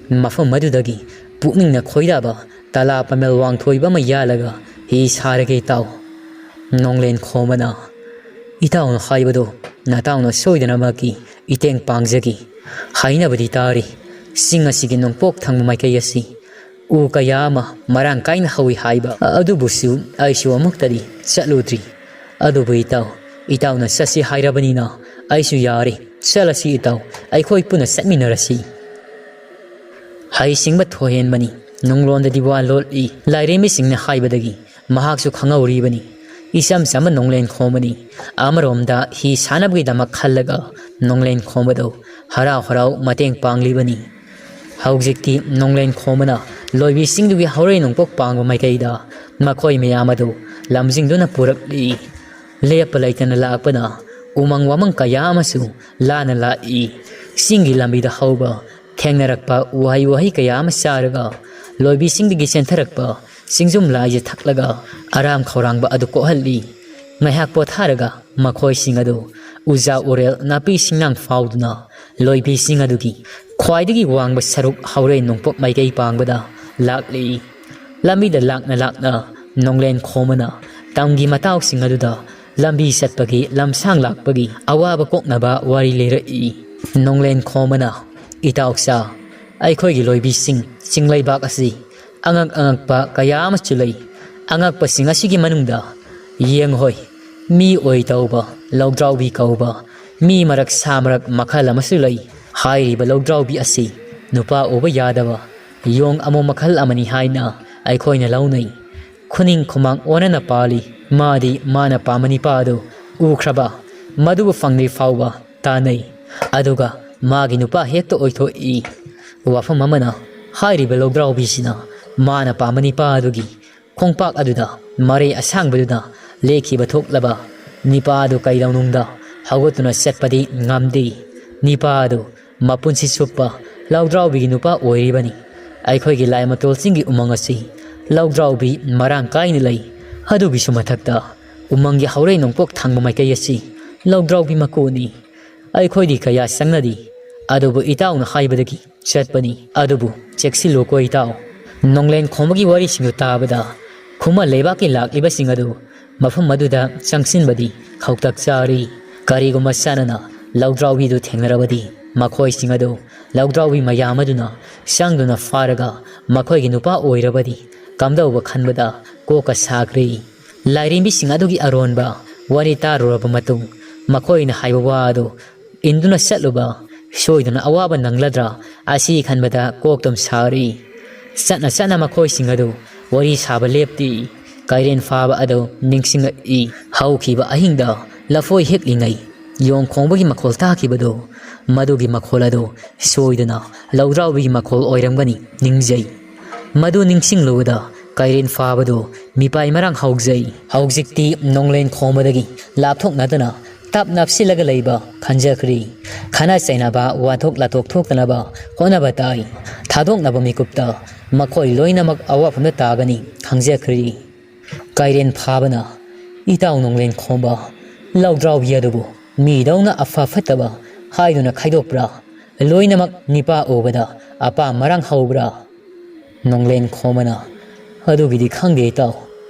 ꯃꯐꯝ ꯑꯗꯨꯗꯒꯤ ꯄꯨꯛꯅꯤꯡꯅ ꯈꯣꯏꯗꯥꯕ ꯇꯂꯥ ꯄꯥꯃꯦꯜ ꯋꯥꯡꯊꯣꯏꯕ ꯑꯃ ꯌꯥꯜꯂꯒ ꯍꯤ ꯁꯥꯔꯒꯦ ꯏꯇꯥꯎ꯫" ꯅꯣꯡꯂꯦꯟ ꯈꯣꯝꯕꯅ, "ꯏꯇꯥꯎꯅ ꯍꯥꯏꯕꯗꯨ ꯅꯇꯥꯎꯅ ꯁꯣꯏꯗꯅꯃꯛꯀꯤ ꯏꯇꯦꯡ ꯄꯥꯡꯖꯒꯦ꯫ ꯍꯥꯏꯅꯕꯗꯤ ꯇꯥꯔꯤ, ꯆꯤꯡ ꯑꯁꯤꯒꯤ ꯅꯣꯡꯄꯣꯛ ꯊꯪꯕ ꯃꯥꯏꯀꯩ ꯑꯁꯤ ꯎ ꯀꯌꯥ ꯑꯃ ꯃꯔꯥꯡ ꯀꯥꯏꯅ ꯍꯧꯏ ꯍꯥꯏꯕ, ꯑꯗꯨꯕꯨꯁꯨ ꯑꯩꯁꯨ ꯑꯃꯨꯛꯇꯗꯤ ꯆꯠꯂꯨꯗ꯭ꯔꯤ꯫ ꯑꯗꯨꯕꯨ ꯏꯇꯥꯎ, ꯏꯇꯥꯎꯅ ꯆꯠꯁꯤ ꯍꯥꯏꯔꯕꯅꯤꯅ ꯑꯩꯁꯨ ꯌꯥꯔꯦ꯫ ꯆꯠꯂꯁꯤ ꯏꯇꯥꯎ, ꯑꯩꯈꯣꯏ ꯄꯨꯟꯅ ꯆꯠꯃꯤꯟꯅꯔꯁꯤ꯫" ꯍꯩꯁꯤꯡꯕ ꯊꯣꯏꯍꯦꯟꯕꯅꯤ ꯅꯨꯡꯂꯣꯟꯗꯗꯤ ꯋꯥ ꯂꯣꯠꯂꯤ꯫ ꯂꯥꯏꯔꯦꯝꯕꯤꯁꯤꯡꯅ ꯍꯥꯏꯕꯗꯒꯤ ꯃꯍꯥꯛꯁꯨ ꯈꯪꯍꯧꯔꯤꯕꯅꯤ꯫ ꯏꯆꯝ ꯆꯝꯕ ꯅꯣꯡꯂꯦꯟ ꯈꯣꯝꯕꯅꯤ꯫ ꯑꯃꯔꯣꯝꯗ ꯍꯤ ꯁꯥꯅꯕꯒꯤꯗꯃꯛ ꯈꯜꯂꯒ ꯅꯣꯡꯂꯦꯟ ꯈꯣꯝꯕꯗꯨ ꯍꯔꯥꯎ ꯍꯔꯥꯎ ꯃꯇꯦꯡ ꯄꯥꯡꯂꯤꯕꯅꯤ꯫ ꯍꯧꯖꯤꯛꯇꯤ ꯅꯣꯡꯂꯦꯟ ꯈꯣꯝꯕꯅ ꯂꯣꯏꯕꯤꯁꯤꯡꯗꯨꯒꯤ ꯍꯧꯔꯩ ꯅꯣꯡꯄꯣꯛ ꯄꯥꯡꯕ ꯃꯥꯏꯀꯩꯗ ꯃꯈꯣꯏ ꯃꯌꯥꯝ ꯑꯗꯨ ꯂꯝꯖꯤꯡꯗꯨꯅ ꯄꯨꯔꯛꯂꯤ꯫ ꯂꯦꯞꯄ ꯂꯩꯇꯅ ꯂꯥꯛꯄꯅ ꯎꯃꯪ ꯋꯥꯃꯪ ꯀꯌꯥ ꯑꯃꯁꯨ ꯂꯥꯟꯅ ꯂꯥꯛꯏ꯫ ꯆꯤꯡꯒꯤ ꯂꯝꯕꯤꯗ ꯍꯧꯕ ꯊꯦꯡꯅꯔꯛꯄ ꯎꯍꯩ ꯋꯥꯍꯩ ꯀꯌꯥ ꯑꯃ ꯆꯥꯔꯒ, ꯂꯣꯏꯕꯤꯁꯤꯡꯗꯒꯤ ꯆꯦꯟꯊꯔꯛꯄ ꯆꯤꯡꯖꯨꯝ ꯂꯥꯏꯁꯦ ꯊꯛꯂꯒ ꯑꯔꯥꯝ ꯈꯧꯔꯥꯡꯕ ꯑꯗꯨ ꯀꯣꯛꯍꯜꯂꯤ꯫ ꯉꯥꯏꯍꯥꯛ ꯄꯣꯊꯥꯔꯒ ꯃꯈꯣꯏꯁꯤꯡ ꯑꯗꯨ ꯎꯖꯥ ꯎꯔꯦꯜ ꯅꯥꯄꯤ ꯁꯤꯡꯅꯥꯡ ꯐꯥꯎꯗꯨꯅ ꯂꯣꯏꯕꯤꯁꯤꯡ ꯑꯗꯨꯒꯤ ꯈ꯭ꯋꯥꯏꯗꯒꯤ ꯋꯥꯡꯕ ꯁꯔꯨꯛ ꯍꯧꯔꯩ ꯅꯣꯡꯄꯣꯛ ꯃꯥꯏꯀꯩ ꯄꯥꯡꯕꯗ ꯂꯥꯛꯂꯤ꯫ ꯂꯝꯕꯤꯗ ꯂꯥꯛꯅ ꯂꯥꯛꯅ ꯅꯣꯡꯂꯦꯟ ꯈꯣꯝꯕꯅ ꯇꯝꯒꯤ ꯃꯇꯥꯎꯁꯤꯡ ꯑꯗꯨꯗ ꯂꯝꯕꯤ ꯆꯠꯄꯒꯤ, ꯂꯝꯁꯥꯡ ꯂꯥꯛꯄꯒꯤ ꯑꯋꯥꯕ ꯀꯣꯛꯅꯕ ꯋꯥꯔꯤ ꯂꯤꯔꯛꯏ꯫ ꯅꯣꯡꯂꯦꯟ ꯈꯣꯝꯕꯅ, "ꯏꯇꯥꯎꯆꯥ, ꯑꯩꯈꯣꯏꯒꯤ ꯂꯣꯏꯕꯤꯁꯤꯡ ꯆꯤꯡꯂꯩꯕꯥꯛ ꯑꯁꯤ ꯑꯉꯛ ꯑꯉꯛꯄ ꯀꯌꯥ ꯑꯃꯁꯨ ꯂꯩ꯫ ꯑꯉꯛꯄꯁꯤꯡ ꯑꯁꯤꯒꯤ ꯃꯅꯨꯡꯗ ꯌꯦꯡꯍꯣꯏ, ꯃꯤ ꯑꯣꯏ ꯇꯧꯕ, ꯂꯧꯗ꯭ꯔꯥꯎꯕꯤ ꯀꯧꯕ, ꯃꯤ ꯃꯔꯛ ꯁꯥ ꯃꯔꯛ ꯃꯈꯜ ꯑꯃꯁꯨ ꯂꯩ꯫ ꯍꯥꯏꯔꯤꯕ ꯂꯧꯗ꯭ꯔꯥꯎꯕꯤ ꯑꯁꯤ ꯅꯨꯄꯥ ꯎꯕ ꯌꯥꯗꯕ ꯌꯣꯡ ꯑꯃꯣꯝ ꯃꯈꯜ ꯑꯃꯅꯤ ꯍꯥꯏꯅ ꯑꯩꯈꯣꯏꯅ ꯂꯧꯅꯩ꯫ ꯈꯨꯅꯤꯡ ꯈꯨꯃꯥꯡ ꯑꯣꯟꯅꯅ ꯄꯥꯜꯂꯤ꯫ ꯃꯥꯗꯤ ꯃꯥꯅ ꯄꯥꯝꯕ ꯅꯤꯄꯥ ꯑꯗꯨ ꯎꯈ꯭ꯔꯕ, ꯃꯗꯨꯕꯨ ꯐꯪꯗ꯭ꯔꯤ ꯐꯥꯎꯕ ꯇꯥꯟꯅꯩ꯫ ꯑꯗꯨꯒ ꯃꯥꯒꯤ ꯅꯨꯄꯥ ꯍꯦꯛꯇ ꯑꯣꯏꯊꯣꯛꯏ"꯫ ꯋꯥꯐꯝ ꯑꯃꯅ, ꯍꯥꯏꯔꯤꯕ ꯂꯧꯗ꯭ꯔꯥꯎꯕꯤꯁꯤꯅ ꯃꯥꯅ ꯄꯥꯝꯕ ꯅꯤꯄꯥ ꯑꯗꯨꯒꯤ ꯈꯣꯡꯄꯥꯛ ꯑꯗꯨꯗ ꯃꯔꯩ ꯑꯁꯥꯡꯕꯗꯨꯅ ꯂꯦꯛꯈꯤꯕ ꯊꯣꯛꯂꯕ ꯅꯤꯄꯥ ꯑꯗꯨ ꯀꯩꯗꯧꯅꯨꯡꯗ ꯍꯧꯒꯠꯇꯨꯅ ꯆꯠꯄꯗꯤ ꯉꯝꯗꯦ꯫ ꯅꯤꯄꯥ ꯑꯗꯨ ꯃꯄꯨꯟꯁꯤ ꯆꯨꯞꯄ ꯂꯧꯗ꯭ꯔꯥꯎꯕꯤꯒꯤ ꯅꯨꯄꯥ ꯑꯣꯏꯔꯤꯕꯅꯤ꯫ ꯑꯩꯈꯣꯏꯒꯤ ꯂꯥꯏꯃꯇꯣꯜ ꯆꯤꯡꯒꯤ ꯎꯃꯪ ꯑꯁꯤ ꯂꯧꯗ꯭ꯔꯥꯎꯕꯤ ꯃꯔꯥꯡ ꯀꯥꯏꯅ ꯂꯩ꯫ ꯑꯗꯨꯒꯤꯁꯨ ꯃꯊꯛꯇ ꯎꯃꯪꯒꯤ ꯍꯧꯔꯩ ꯅꯣꯡꯄꯣꯛ ꯊꯪꯕ ꯃꯥꯏꯀꯩ ꯑꯁꯤ ꯂꯧꯗ꯭ꯔꯥꯎꯕꯤ ꯃꯀꯣꯟꯅꯤ꯫ ꯑꯩꯈꯣꯏꯗꯤ ꯀꯌꯥ ꯆꯪꯅꯗꯦ꯫ ꯑꯗꯨꯕꯨ ꯏꯇꯥꯎꯅ ꯍꯥꯏꯕꯗꯒꯤ ꯆꯠꯄꯅꯤ꯫ ꯑꯗꯨꯕꯨ ꯆꯦꯛꯁꯤꯜꯂꯨꯀꯣ ꯏꯇꯥꯎ꯫ ꯅꯣꯡꯂꯦꯟ ꯈꯣꯝꯕꯒꯤ ꯋꯥꯔꯤꯁꯤꯡꯗꯨ ꯇꯥꯕꯗ ꯈꯨꯃꯟ ꯂꯩꯕꯥꯛꯀꯤ ꯂꯥꯛꯂꯤꯕꯁꯤꯡ ꯑꯗꯨ ꯃꯐꯝ ꯑꯗꯨꯗ ꯆꯪꯁꯤꯟꯕꯗꯤ ꯈꯧꯇꯛ ꯆꯥꯔꯤ꯫ ꯀꯔꯤꯒꯨꯝꯕ ꯆꯥꯅꯅ ꯂꯧꯗ꯭ꯔꯥꯎꯕꯤꯗꯨ ꯊꯦꯡꯅꯔꯕꯗꯤ ꯃꯈꯣꯏꯁꯤꯡ ꯑꯗꯨ ꯂꯧꯗ꯭ꯔꯥꯎꯕꯤ ꯃꯌꯥꯝ ꯑꯗꯨꯅ ꯆꯪꯗꯨꯅ ꯐꯥꯔꯒ ꯃꯈꯣꯏꯒꯤ ꯅꯨꯄꯥ ꯑꯣꯏꯔꯕꯗꯤ ꯀꯝꯗꯧꯕ ꯈꯟꯕꯗ ꯀꯣꯛꯀ ꯁꯥꯈ꯭ꯔꯦ꯫ ꯂꯥꯏꯔꯦꯝꯕꯤꯁꯤꯡ ꯑꯗꯨꯒꯤ ꯑꯔꯣꯟꯕ ꯋꯥꯔꯤ ꯇꯥꯔꯨꯔꯕ ꯃꯇꯨꯡ ꯃꯈꯣꯏꯅ ꯍꯥꯏꯕ ꯋꯥ ꯑꯗꯨ ꯏꯟꯗꯨꯅ ꯆꯠꯂꯨꯕ ꯁꯣꯏꯗꯅ ꯑꯋꯥꯕ ꯅꯪꯂꯗ꯭ꯔꯥ ꯑꯁꯤ ꯈꯟꯕꯗ ꯀꯣꯛꯇꯨꯝ ꯁꯥꯔꯤ꯫ ꯆꯠꯅ ꯆꯠꯅ ꯃꯈꯣꯏꯁꯤꯡ ꯑꯗꯨ ꯋꯥꯔꯤ ꯁꯥꯕ ꯂꯦꯞꯇꯦ꯫ ꯀꯩꯔꯦꯟ ꯐꯥꯕ ꯑꯗꯨ ꯅꯤꯡꯁꯤꯡꯂꯛꯏ꯫ ꯍꯧꯈꯤꯕ ꯑꯍꯤꯡꯗ ꯂꯐꯣꯏ ꯍꯦꯛꯂꯤꯉꯩ ꯌꯣꯡ ꯈꯣꯡꯕꯒꯤ ꯃꯈꯣꯜ ꯇꯥꯈꯤꯕꯗꯨ, ꯃꯗꯨꯒꯤ ꯃꯈꯣꯜ ꯑꯗꯨ ꯁꯣꯏꯗꯅ ꯂꯧꯗ꯭ꯔꯥꯎꯕꯤꯒꯤ ꯃꯈꯣꯜ ꯑꯣꯏꯔꯝꯒꯅꯤ ꯅꯤꯡꯖꯩ꯫ ꯃꯗꯨ ꯅꯤꯡꯁꯤꯡꯂꯨꯕꯗ ꯀꯩꯔꯦꯟ ꯐꯥꯕꯗꯨ ꯃꯤꯄꯥꯏ ꯃꯔꯥꯡ ꯍꯧꯖꯩ꯫ ꯍꯧꯖꯤꯛꯇꯤ ꯅꯣꯡꯂꯦꯟ ꯈꯣꯝꯕꯗꯒꯤ ꯂꯥꯞꯊꯣꯛꯅꯗꯨꯅ ꯇꯞ ꯅꯞꯁꯤꯜꯂꯒ ꯂꯩꯕ ꯈꯟꯖꯈ꯭ꯔꯤ꯫ ꯈꯠꯅ ꯆꯩꯅꯕ, ꯋꯥꯊꯣꯛ ꯂꯥꯊꯣꯛ ꯊꯣꯛꯇꯅꯕ ꯍꯣꯠꯅꯕ ꯇꯥꯏ꯫ ꯊꯥꯗꯣꯛꯅꯕ ꯃꯤꯀꯨꯞꯇ ꯃꯈꯣꯏ ꯂꯣꯏꯅꯃꯛ ꯑꯋꯥꯐꯝꯗ ꯇꯥꯒꯅꯤ ꯈꯪꯖꯈ꯭ꯔꯤ꯫ ꯀꯩꯔꯦꯟ ꯐꯥꯕꯅ, "ꯏꯇꯥꯎ ꯅꯣꯡꯂꯦꯟ ꯈꯣꯝꯕ, ꯂꯧꯗ꯭ꯔꯥꯎꯕꯤ ꯑꯗꯨꯕꯨ ꯃꯤꯗꯧꯅ ꯑꯐ ꯐꯠꯇꯕ ꯍꯥꯏꯗꯨꯅ ꯈꯥꯏꯗꯣꯛꯄ꯭ꯔꯥ? ꯂꯣꯏꯅꯃꯛ ꯅꯤꯄꯥ ꯎꯕꯗ ꯑꯄꯥꯝ ꯃꯔꯥꯡ ꯍꯧꯕ꯭ꯔꯥ?" ꯅꯣꯡꯂꯦꯟ ꯈꯣꯝꯕꯅ, ꯑꯗꯨꯒꯤꯗꯤ ꯈꯪꯗꯦ ꯏꯇꯥꯎ꯫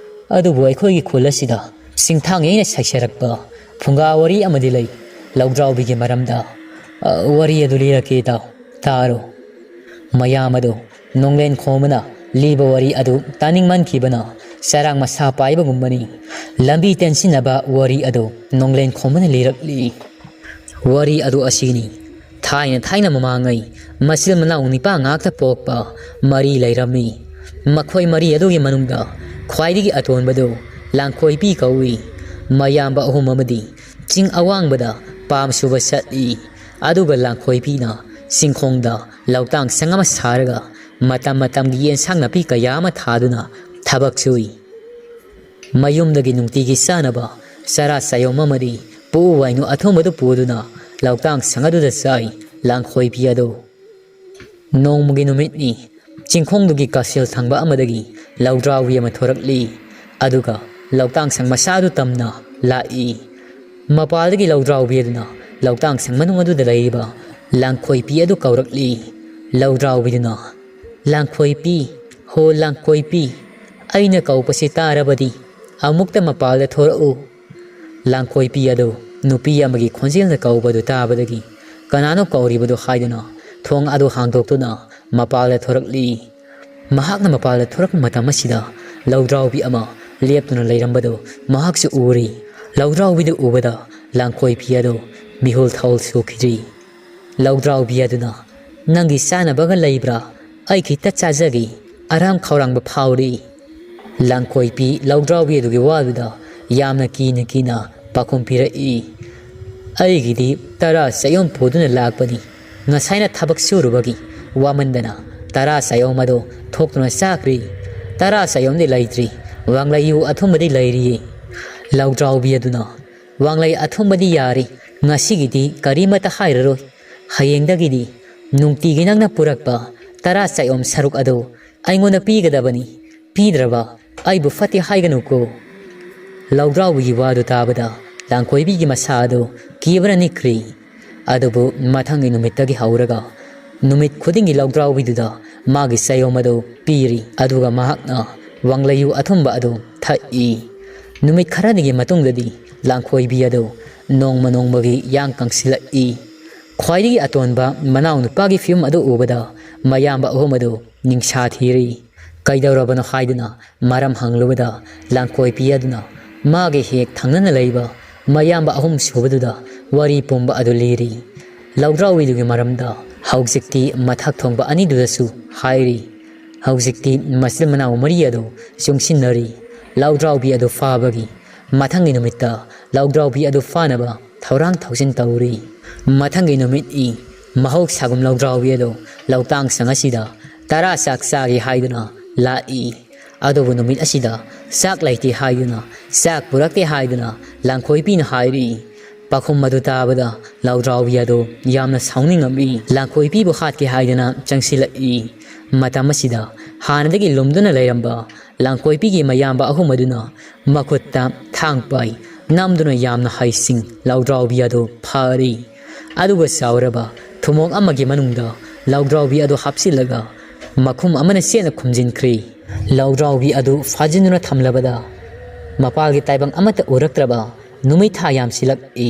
ꯑꯗꯨꯕꯨ ꯑꯩꯈꯣꯏꯒꯤ ꯈꯨꯜ ꯑꯁꯤꯗ ꯁꯤꯡꯊꯥꯡ ꯌꯩꯅ ꯁꯩꯁꯥꯔꯛꯄ ꯐꯨꯡꯒꯥ ꯋꯥꯔꯤ ꯑꯃꯗꯤ ꯂꯩ꯫ ꯂꯧꯗ꯭ꯔꯥꯎꯕꯤꯒꯤ ꯃꯔꯝꯗ, ꯑ, ꯋꯥꯔꯤ ꯑꯗꯨ ꯂꯤꯔꯛꯀꯦ ꯏꯇꯥꯎ꯫ ꯇꯥꯔꯣ꯫ ꯃꯌꯥꯝ ꯑꯗꯨ ꯅꯣꯡꯂꯦꯟ ꯈꯣꯝꯕꯅ ꯂꯤꯕ ꯋꯥꯔꯤ ꯑꯗꯨ ꯇꯥꯅꯤꯡꯃꯟꯈꯤꯕꯅ ꯆꯔꯥꯡ ꯃꯁꯥ ꯄꯥꯏꯕꯒꯨꯝꯕꯅꯤ꯫ ꯂꯝꯕꯤ ꯇꯦꯟꯁꯤꯟꯅꯕ ꯋꯥꯔꯤ ꯑꯗꯨ ꯅꯣꯡꯂꯦꯟ ꯈꯣꯝꯕꯅ ꯂꯤꯔꯛꯂꯤ꯫ ꯋꯥꯔꯤ ꯑꯗꯨ ꯑꯁꯤꯅꯤ꯫ ꯊꯥꯏꯅ ꯊꯥꯏꯅ ꯃꯃꯥꯡꯉꯩ ꯃꯆꯤꯜ ꯃꯅꯥꯎ ꯅꯤꯄꯥ ꯉꯥꯛꯇ ꯄꯣꯛꯄ ꯃꯔꯤ ꯂꯩꯔꯝꯃꯤ꯫ ꯃꯈꯣꯏ ꯃꯔꯤ ꯑꯗꯨꯒꯤ ꯃꯅꯨꯡꯗ ꯈ꯭ꯋꯥꯏꯗꯒꯤ ꯑꯇꯣꯟꯕꯗꯨ ꯂꯥꯡꯈꯣꯏꯄꯤ ꯀꯧꯏ꯫ ꯃꯌꯥꯝꯕ ꯑꯍꯨꯝ ꯑꯃꯗꯤ ꯆꯤꯡ ꯑꯋꯥꯡꯕꯗ ꯄꯥꯝ ꯁꯨꯕ ꯆꯠꯂꯤ꯫ ꯑꯗꯨꯒ ꯂꯥꯡꯈꯣꯏꯄꯤꯅ ꯆꯤꯡꯈꯣꯡꯗ ꯂꯧꯇꯥꯡ ꯁꯪ ꯑꯃ ꯁꯥꯔꯒ ꯃꯇꯝ ꯃꯇꯝꯒꯤ ꯌꯦꯟꯁꯥꯡ ꯅꯥꯄꯤ ꯀꯌꯥ ꯑꯃ ꯊꯥꯗꯨꯅ ꯊꯕꯛ ꯁꯨꯏ꯫ ꯃꯌꯨꯝꯗꯒꯤ ꯅꯨꯡꯇꯤꯒꯤ ꯆꯥꯅꯕ ꯆꯔꯥ ꯆꯌꯣꯝ ꯑꯃꯗꯤ ꯄꯨ ꯋꯥꯏꯅꯨ ꯑꯊꯨꯝꯕꯗꯨ ꯄꯨꯗꯨꯅ ꯂꯧꯇꯥꯡ ꯁꯪ ꯑꯗꯨꯗ ꯆꯥꯏ ꯂꯥꯡꯈꯣꯏꯄꯤ ꯑꯗꯨ꯫ ꯅꯣꯡꯃꯒꯤ ꯅꯨꯃꯤꯠꯅꯤ꯫ ꯆꯤꯡꯈꯣꯡꯗꯨꯒꯤ ꯀꯥꯁꯤꯜ ꯊꯪꯕ ꯑꯃꯗꯒꯤ ꯂꯧꯗ꯭ꯔꯥꯎꯕꯤ ꯑꯃ ꯊꯣꯔꯛꯂꯤ꯫ ꯑꯗꯨꯒ ꯂꯧꯇꯥꯡ ꯁꯪ ꯃꯆꯥꯗꯨ ꯇꯝꯅ ꯂꯥꯛꯏ꯫ ꯃꯄꯥꯜꯗꯒꯤ ꯂꯧꯗ꯭ꯔꯥꯎꯕꯤ ꯑꯗꯨꯅ ꯂꯧꯇꯥꯡ ꯁꯪ ꯃꯅꯨꯡ ꯑꯗꯨꯗ ꯂꯩꯔꯤꯕ ꯂꯥꯡꯈꯣꯏꯄꯤ ꯑꯗꯨ ꯀꯧꯔꯛꯂꯤ꯫ ꯂꯧꯗ꯭ꯔꯥꯎꯕꯤꯗꯨꯅ, "ꯂꯥꯡꯈꯣꯏꯄꯤ, ꯍꯣ ꯂꯥꯡꯈꯣꯏꯄꯤ, ꯑꯩꯅ ꯀꯧꯕꯁꯤ ꯇꯥꯔꯕꯗꯤ ꯑꯃꯨꯛꯇ ꯃꯄꯥꯜꯗ ꯊꯣꯔꯛꯎ꯫" ꯂꯥꯡꯈꯣꯏꯄꯤ ꯑꯗꯨ ꯅꯨꯄꯤ ꯑꯃꯒꯤ ꯈꯣꯟꯖꯦꯜꯅ ꯀꯧꯕꯗꯨ ꯇꯥꯕꯗꯒꯤ ꯀꯅꯥꯅꯣ ꯀꯧꯔꯤꯕꯗꯨ ꯍꯥꯏꯗꯨꯅ ꯊꯣꯡ ꯑꯗꯨ ꯍꯥꯡꯗꯣꯛꯇꯨꯅ ꯃꯄꯥꯜꯗ ꯊꯣꯔꯛꯂꯤ꯫ ꯃꯍꯥꯛꯅ ꯃꯄꯥꯜꯗ ꯊꯣꯔꯛꯄ ꯃꯇꯝ ꯑꯁꯤꯗ ꯂꯧꯗ꯭ꯔꯥꯎꯕꯤ ꯑꯃ ꯂꯦꯞꯇꯨꯅ ꯂꯩꯔꯝꯕꯗꯨ ꯃꯍꯥꯛꯁꯨ ꯎꯔꯤ꯫ ꯂꯧꯗ꯭ꯔꯥꯎꯕꯤꯗꯨ ꯎꯕꯗ ꯂꯥꯡꯈꯣꯏꯄꯤ ꯑꯗꯨ ꯃꯤꯍꯨꯜ ꯊꯧꯜ ꯁꯨꯈꯤꯗ꯭ꯔꯤ꯫ ꯂꯧꯗ꯭ꯔꯥꯎꯕꯤ ꯑꯗꯨꯅ, "ꯅꯪꯒꯤ ꯆꯥꯅꯕꯒ ꯂꯩꯕ꯭ꯔꯥ? ꯑꯩ ꯈꯤꯇ ꯆꯥꯖꯒꯦ꯫ ꯑꯔꯥꯝ ꯈꯧꯔꯥꯡꯕ ꯐꯥꯎꯔꯤ꯫" ꯂꯥꯡꯈꯣꯏꯄꯤ ꯂꯧꯗ꯭ꯔꯥꯎꯕꯤ ꯑꯗꯨꯒꯤ ꯋꯥꯗꯨꯗ ꯌꯥꯝꯅ ꯀꯤꯅ ꯀꯤꯅ ꯄꯥꯎꯈꯨꯝ ꯄꯤꯔꯛꯏ, "ꯑꯩꯒꯤꯗꯤ ꯇꯔꯥ ꯆꯌꯣꯝ ꯄꯨꯗꯨꯅ ꯂꯥꯛꯄꯅꯤ꯫ ꯉꯁꯥꯏꯅ ꯊꯕꯛ ꯁꯨꯔꯨꯕꯒꯤ ꯋꯥꯃꯟꯗꯅ ꯇꯔꯥ ꯆꯌꯣꯝ ꯑꯗꯨ ꯊꯣꯛꯇꯨꯅ ꯆꯥꯈ꯭ꯔꯦ꯫ ꯇꯔꯥ ꯆꯌꯣꯝꯗꯤ ꯂꯩꯇ꯭ꯔꯤ꯫ ꯋꯥꯡꯂꯩ ꯌꯨ ꯑꯊꯨꯝꯕꯗꯤ ꯂꯩꯔꯤꯌꯦ꯫" ꯂꯧꯗ꯭ꯔꯥꯎꯕꯤ ꯑꯗꯨꯅ, "ꯋꯥꯡꯂꯩ ꯑꯊꯨꯝꯕꯗꯤ ꯌꯥꯔꯦ꯫ ꯉꯁꯤꯒꯤꯗꯤ ꯀꯔꯤꯃꯠꯇ ꯍꯥꯏꯔꯔꯣꯏ꯫ ꯍꯌꯦꯡꯗꯒꯤꯗꯤ ꯅꯨꯡꯇꯤꯒꯤ ꯅꯪꯅ ꯄꯨꯔꯛꯄ ꯇꯔꯥ ꯆꯌꯣꯝ ꯁꯔꯨꯛ ꯑꯗꯨ ꯑꯩꯉꯣꯟꯗ ꯄꯤꯒꯗꯕꯅꯤ꯫ ꯄꯤꯗ꯭ꯔꯕ ꯑꯩꯕꯨ ꯐꯠꯇꯦ ꯍꯥꯏꯒꯅꯨꯀꯣ꯫" ꯂꯧꯗ꯭ꯔꯥꯎꯕꯤꯒꯤ ꯋꯥꯗꯨ ꯇꯥꯕꯗ ꯂꯥꯡꯈꯣꯏꯕꯤꯒꯤ ꯃꯁꯥ ꯑꯗꯨ ꯀꯤꯕꯅ ꯅꯤꯛꯈ꯭ꯔꯤ꯫ ꯑꯗꯨꯕꯨ ꯃꯊꯪꯒꯤ ꯅꯨꯃꯤꯠꯇꯒꯤ ꯍꯧꯔꯒ ꯅꯨꯃꯤꯠ ꯈꯨꯗꯤꯡꯒꯤ ꯂꯧꯗ꯭ꯔꯥꯎꯕꯤꯗꯨꯗ ꯃꯥꯒꯤ ꯆꯌꯣꯝ ꯑꯗꯨ ꯄꯤꯔꯤ꯫ ꯑꯗꯨꯒ ꯃꯍꯥꯛꯅ ꯋꯥꯡꯂꯩꯌꯨ ꯑꯊꯨꯝꯕ ꯑꯗꯨ ꯊꯛꯏ꯫ ꯅꯨꯃꯤꯠ ꯈꯔꯅꯤꯒꯤ ꯃꯇꯨꯡꯗꯗꯤ ꯂꯥꯡꯈꯣꯏꯕꯤ ꯑꯗꯨ ꯅꯣꯡꯃ ꯅꯣꯡꯃꯒꯤ ꯌꯥꯡ ꯀꯪꯁꯤꯜꯂꯛꯏ꯫ ꯈ꯭ꯋꯥꯏꯗꯒꯤ ꯑꯇꯣꯟꯕ ꯃꯅꯥꯎꯅꯨꯄꯥꯒꯤ ꯐꯤꯕꯝ ꯑꯗꯨ ꯎꯕꯗ ꯃꯌꯥꯝꯕ ꯑꯍꯨꯝ ꯑꯗꯨ ꯅꯤꯡꯁꯥ ꯊꯤꯔꯤ꯫ ꯀꯩꯗꯧꯔꯕꯅꯣ ꯍꯥꯏꯗꯨꯅ ꯃꯔꯝ ꯍꯪꯂꯨꯕꯗ ꯂꯥꯡꯈꯣꯏꯕꯤ ꯑꯗꯨꯅ ꯃꯥꯒꯤ ꯍꯦꯛ ꯊꯪꯅꯅ ꯂꯩꯕ ꯃꯌꯥꯝꯕ ꯑꯍꯨꯝ ꯁꯨꯕꯗꯨꯗ ꯋꯥꯔꯤ ꯄꯨꯝꯕ ꯑꯗꯨ ꯂꯤꯔꯤ꯫ ꯂꯧꯗ꯭ꯔꯥꯎꯕꯤꯗꯨꯒꯤ ꯃꯔꯝꯗ ꯍꯧꯖꯤꯛꯇꯤ ꯃꯊꯛ ꯊꯣꯡꯕ ꯑꯅꯤꯗꯨꯗꯁꯨ ꯍꯥꯏꯔꯤ꯫ ꯍꯧꯖꯤꯛꯇꯤ ꯃꯆꯤꯟ ꯃꯅꯥꯎ ꯃꯔꯤ ꯑꯗꯨ ꯆꯨꯡꯁꯤꯟꯅꯔꯤ꯫ ꯂꯧꯗ꯭ꯔꯥꯎꯕꯤ ꯑꯗꯨ ꯐꯥꯕꯒꯤ ꯃꯊꯪꯒꯤ ꯅꯨꯃꯤꯠꯇ ꯂꯧꯗ꯭ꯔꯥꯎꯕꯤ ꯑꯗꯨ ꯐꯥꯅꯕ ꯊꯧꯔꯥꯡ ꯊꯧꯖꯤꯟ ꯇꯧꯔꯤ꯫ ꯃꯊꯪꯒꯤ ꯅꯨꯃꯤꯠ ꯏ ꯃꯍꯧꯁꯥꯒꯨꯝ ꯂꯧꯗ꯭ꯔꯥꯎꯕꯤ ꯑꯗꯨ ꯂꯧꯇꯥꯡ ꯁꯪ ꯑꯁꯤꯗ ꯇꯔꯥ ꯆꯥꯛ ꯆꯥꯒꯦ ꯍꯥꯏꯗꯨꯅ ꯂꯥꯛꯏ꯫ ꯑꯗꯨꯕꯨ ꯅꯨꯃꯤꯠ ꯑꯁꯤꯗ ꯆꯥꯛ ꯂꯩꯇꯦ ꯍꯥꯏꯗꯨꯅ, ꯆꯥꯛ ꯄꯨꯔꯛꯇꯦ ꯍꯥꯏꯗꯨꯅ ꯂꯥꯡꯈꯣꯏꯕꯤꯅ ꯍꯥꯏꯔꯤ꯫ ꯄꯥꯎꯈꯨꯝ ꯑꯗꯨ ꯇꯥꯕꯗ ꯂꯧꯗ꯭ꯔꯥꯎꯕꯤ ꯑꯗꯨ ꯌꯥꯝꯅ ꯁꯥꯎꯅꯤꯡꯉꯝꯃꯤ꯫ ꯂꯥꯡꯈꯣꯏꯕꯤꯕꯨ ꯍꯥꯠꯀꯦ ꯍꯥꯏꯗꯨꯅ ꯆꯪꯁꯤꯜꯂꯛꯏ꯫ ꯃꯇꯝ ꯑꯁꯤꯗ ꯍꯥꯟꯅꯗꯒꯤ ꯂꯨꯝꯗꯨꯅ ꯂꯩꯔꯝꯕ ꯂꯥꯡꯈꯣꯏꯕꯤꯒꯤ ꯃꯌꯥꯝꯕ ꯑꯍꯨꯝ ꯑꯗꯨꯅ ꯃꯈꯨꯠꯇ ꯊꯥꯡ ꯄꯥꯏ ꯅꯝꯗꯨꯅ ꯌꯥꯝꯅ ꯍꯩꯁꯤꯡ ꯂꯧꯗ꯭ꯔꯥꯎꯕꯤ ꯑꯗꯨ ꯐꯥꯔꯤ꯫ ꯑꯗꯨꯒ ꯆꯥꯎꯔꯕ ꯊꯨꯝꯃꯣꯛ ꯑꯃꯒꯤ ꯃꯅꯨꯡꯗ ꯂꯧꯗ꯭ꯔꯥꯎꯕꯤ ꯑꯗꯨ ꯍꯥꯞꯆꯤꯜꯂꯒ ꯃꯈꯨꯝ ꯑꯃꯅ ꯆꯦꯠꯅ ꯈꯨꯝꯖꯤꯟꯈ꯭ꯔꯤ꯫ ꯂꯧꯗ꯭ꯔꯥꯎꯕꯤ ꯑꯗꯨ ꯐꯥꯖꯤꯟꯗꯨꯅ ꯊꯝꯂꯕꯗ ꯃꯄꯥꯜꯒꯤ ꯇꯥꯏꯕꯪ ꯑꯃꯠꯇ ꯎꯔꯛꯇ꯭ꯔꯕ ꯅꯨꯃꯤꯠ ꯊꯥ ꯌꯥꯝꯁꯤꯜꯂꯛꯏ꯫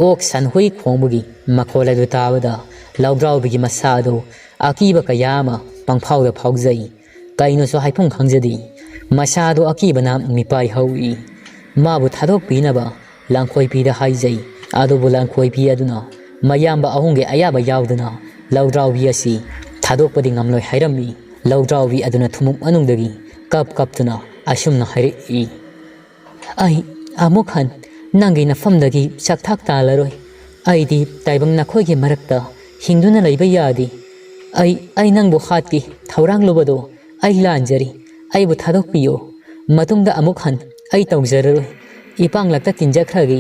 ꯑꯣꯛ ꯁꯟ ꯍꯨꯏ ꯈꯣꯡꯕꯒꯤ ꯃꯈꯣꯜ ꯑꯗꯨ ꯇꯥꯕꯗ ꯂꯧꯗ꯭ꯔꯥꯎꯕꯤꯒꯤ ꯃꯁꯥ ꯑꯗꯨ ꯑꯀꯤꯕ ꯀꯌꯥ ꯑꯃ ꯄꯪꯐꯥꯎꯗ ꯐꯥꯎꯖꯩ꯫ ꯀꯩꯅꯣꯁꯨ ꯍꯥꯏꯐꯝ ꯈꯪꯖꯗꯦ꯫ ꯃꯁꯥꯗꯨ ꯑꯀꯤꯕꯅ ꯃꯤꯄꯥꯏ ꯍꯧꯏ꯫ ꯃꯥꯕꯨ ꯊꯥꯗꯣꯛꯄꯤꯅꯕ ꯂꯥꯡꯈꯣꯏꯄꯤꯗ ꯍꯥꯏꯖꯩ꯫ ꯑꯗꯨꯕꯨ ꯂꯥꯡꯈꯣꯏꯄꯤ ꯑꯗꯨꯅ ꯃꯌꯥꯝꯕ ꯑꯍꯨꯝꯒꯤ ꯑꯌꯥꯕ ꯌꯥꯎꯗꯅ ꯂꯧꯗ꯭ꯔꯥꯎꯕꯤ ꯑꯁꯤ ꯊꯥꯗꯣꯛꯄꯗꯤ ꯉꯝꯂꯣꯏ ꯍꯥꯏꯔꯝꯃꯤ꯫ ꯂꯧꯗ꯭ꯔꯥꯎꯕꯤ ꯑꯗꯨꯅ ꯊꯨꯝꯃꯣꯛ ꯃꯅꯨꯡꯗꯒꯤ ꯀꯞ ꯀꯞꯇꯨꯅ ꯑꯁꯨꯝꯅ ꯍꯥꯏꯔꯛꯏ, "ꯑꯩ ꯑꯃꯨꯛ ꯍꯟ ꯅꯪꯒꯤ ꯅꯐꯝꯗꯒꯤ ꯆꯥꯛꯊꯥꯛ ꯇꯥꯜꯂꯔꯣꯏ꯫ ꯑꯩꯗꯤ ꯇꯥꯏꯕꯪ ꯅꯈꯣꯏꯒꯤ ꯃꯔꯛꯇ ꯍꯤꯡꯗꯨꯅ ꯂꯩꯕ ꯌꯥꯗꯦ꯫ ꯑꯩ, ꯑꯩ ꯅꯪꯕꯨ ꯍꯥꯠꯀꯦ ꯊꯧꯔꯥꯡꯂꯨꯕꯗꯣ ꯑꯩ ꯂꯥꯟꯖꯔꯤ꯫ ꯑꯩꯕꯨ ꯊꯥꯗꯣꯛꯄꯤꯌꯨ꯫ ꯃꯇꯨꯡꯗ ꯑꯃꯨꯛ ꯍꯟ ꯑꯩ ꯇꯧꯖꯔꯔꯣꯏ꯫ ꯏꯄꯥꯡꯂꯛꯇ ꯇꯤꯟꯖꯈ꯭ꯔꯒꯦ,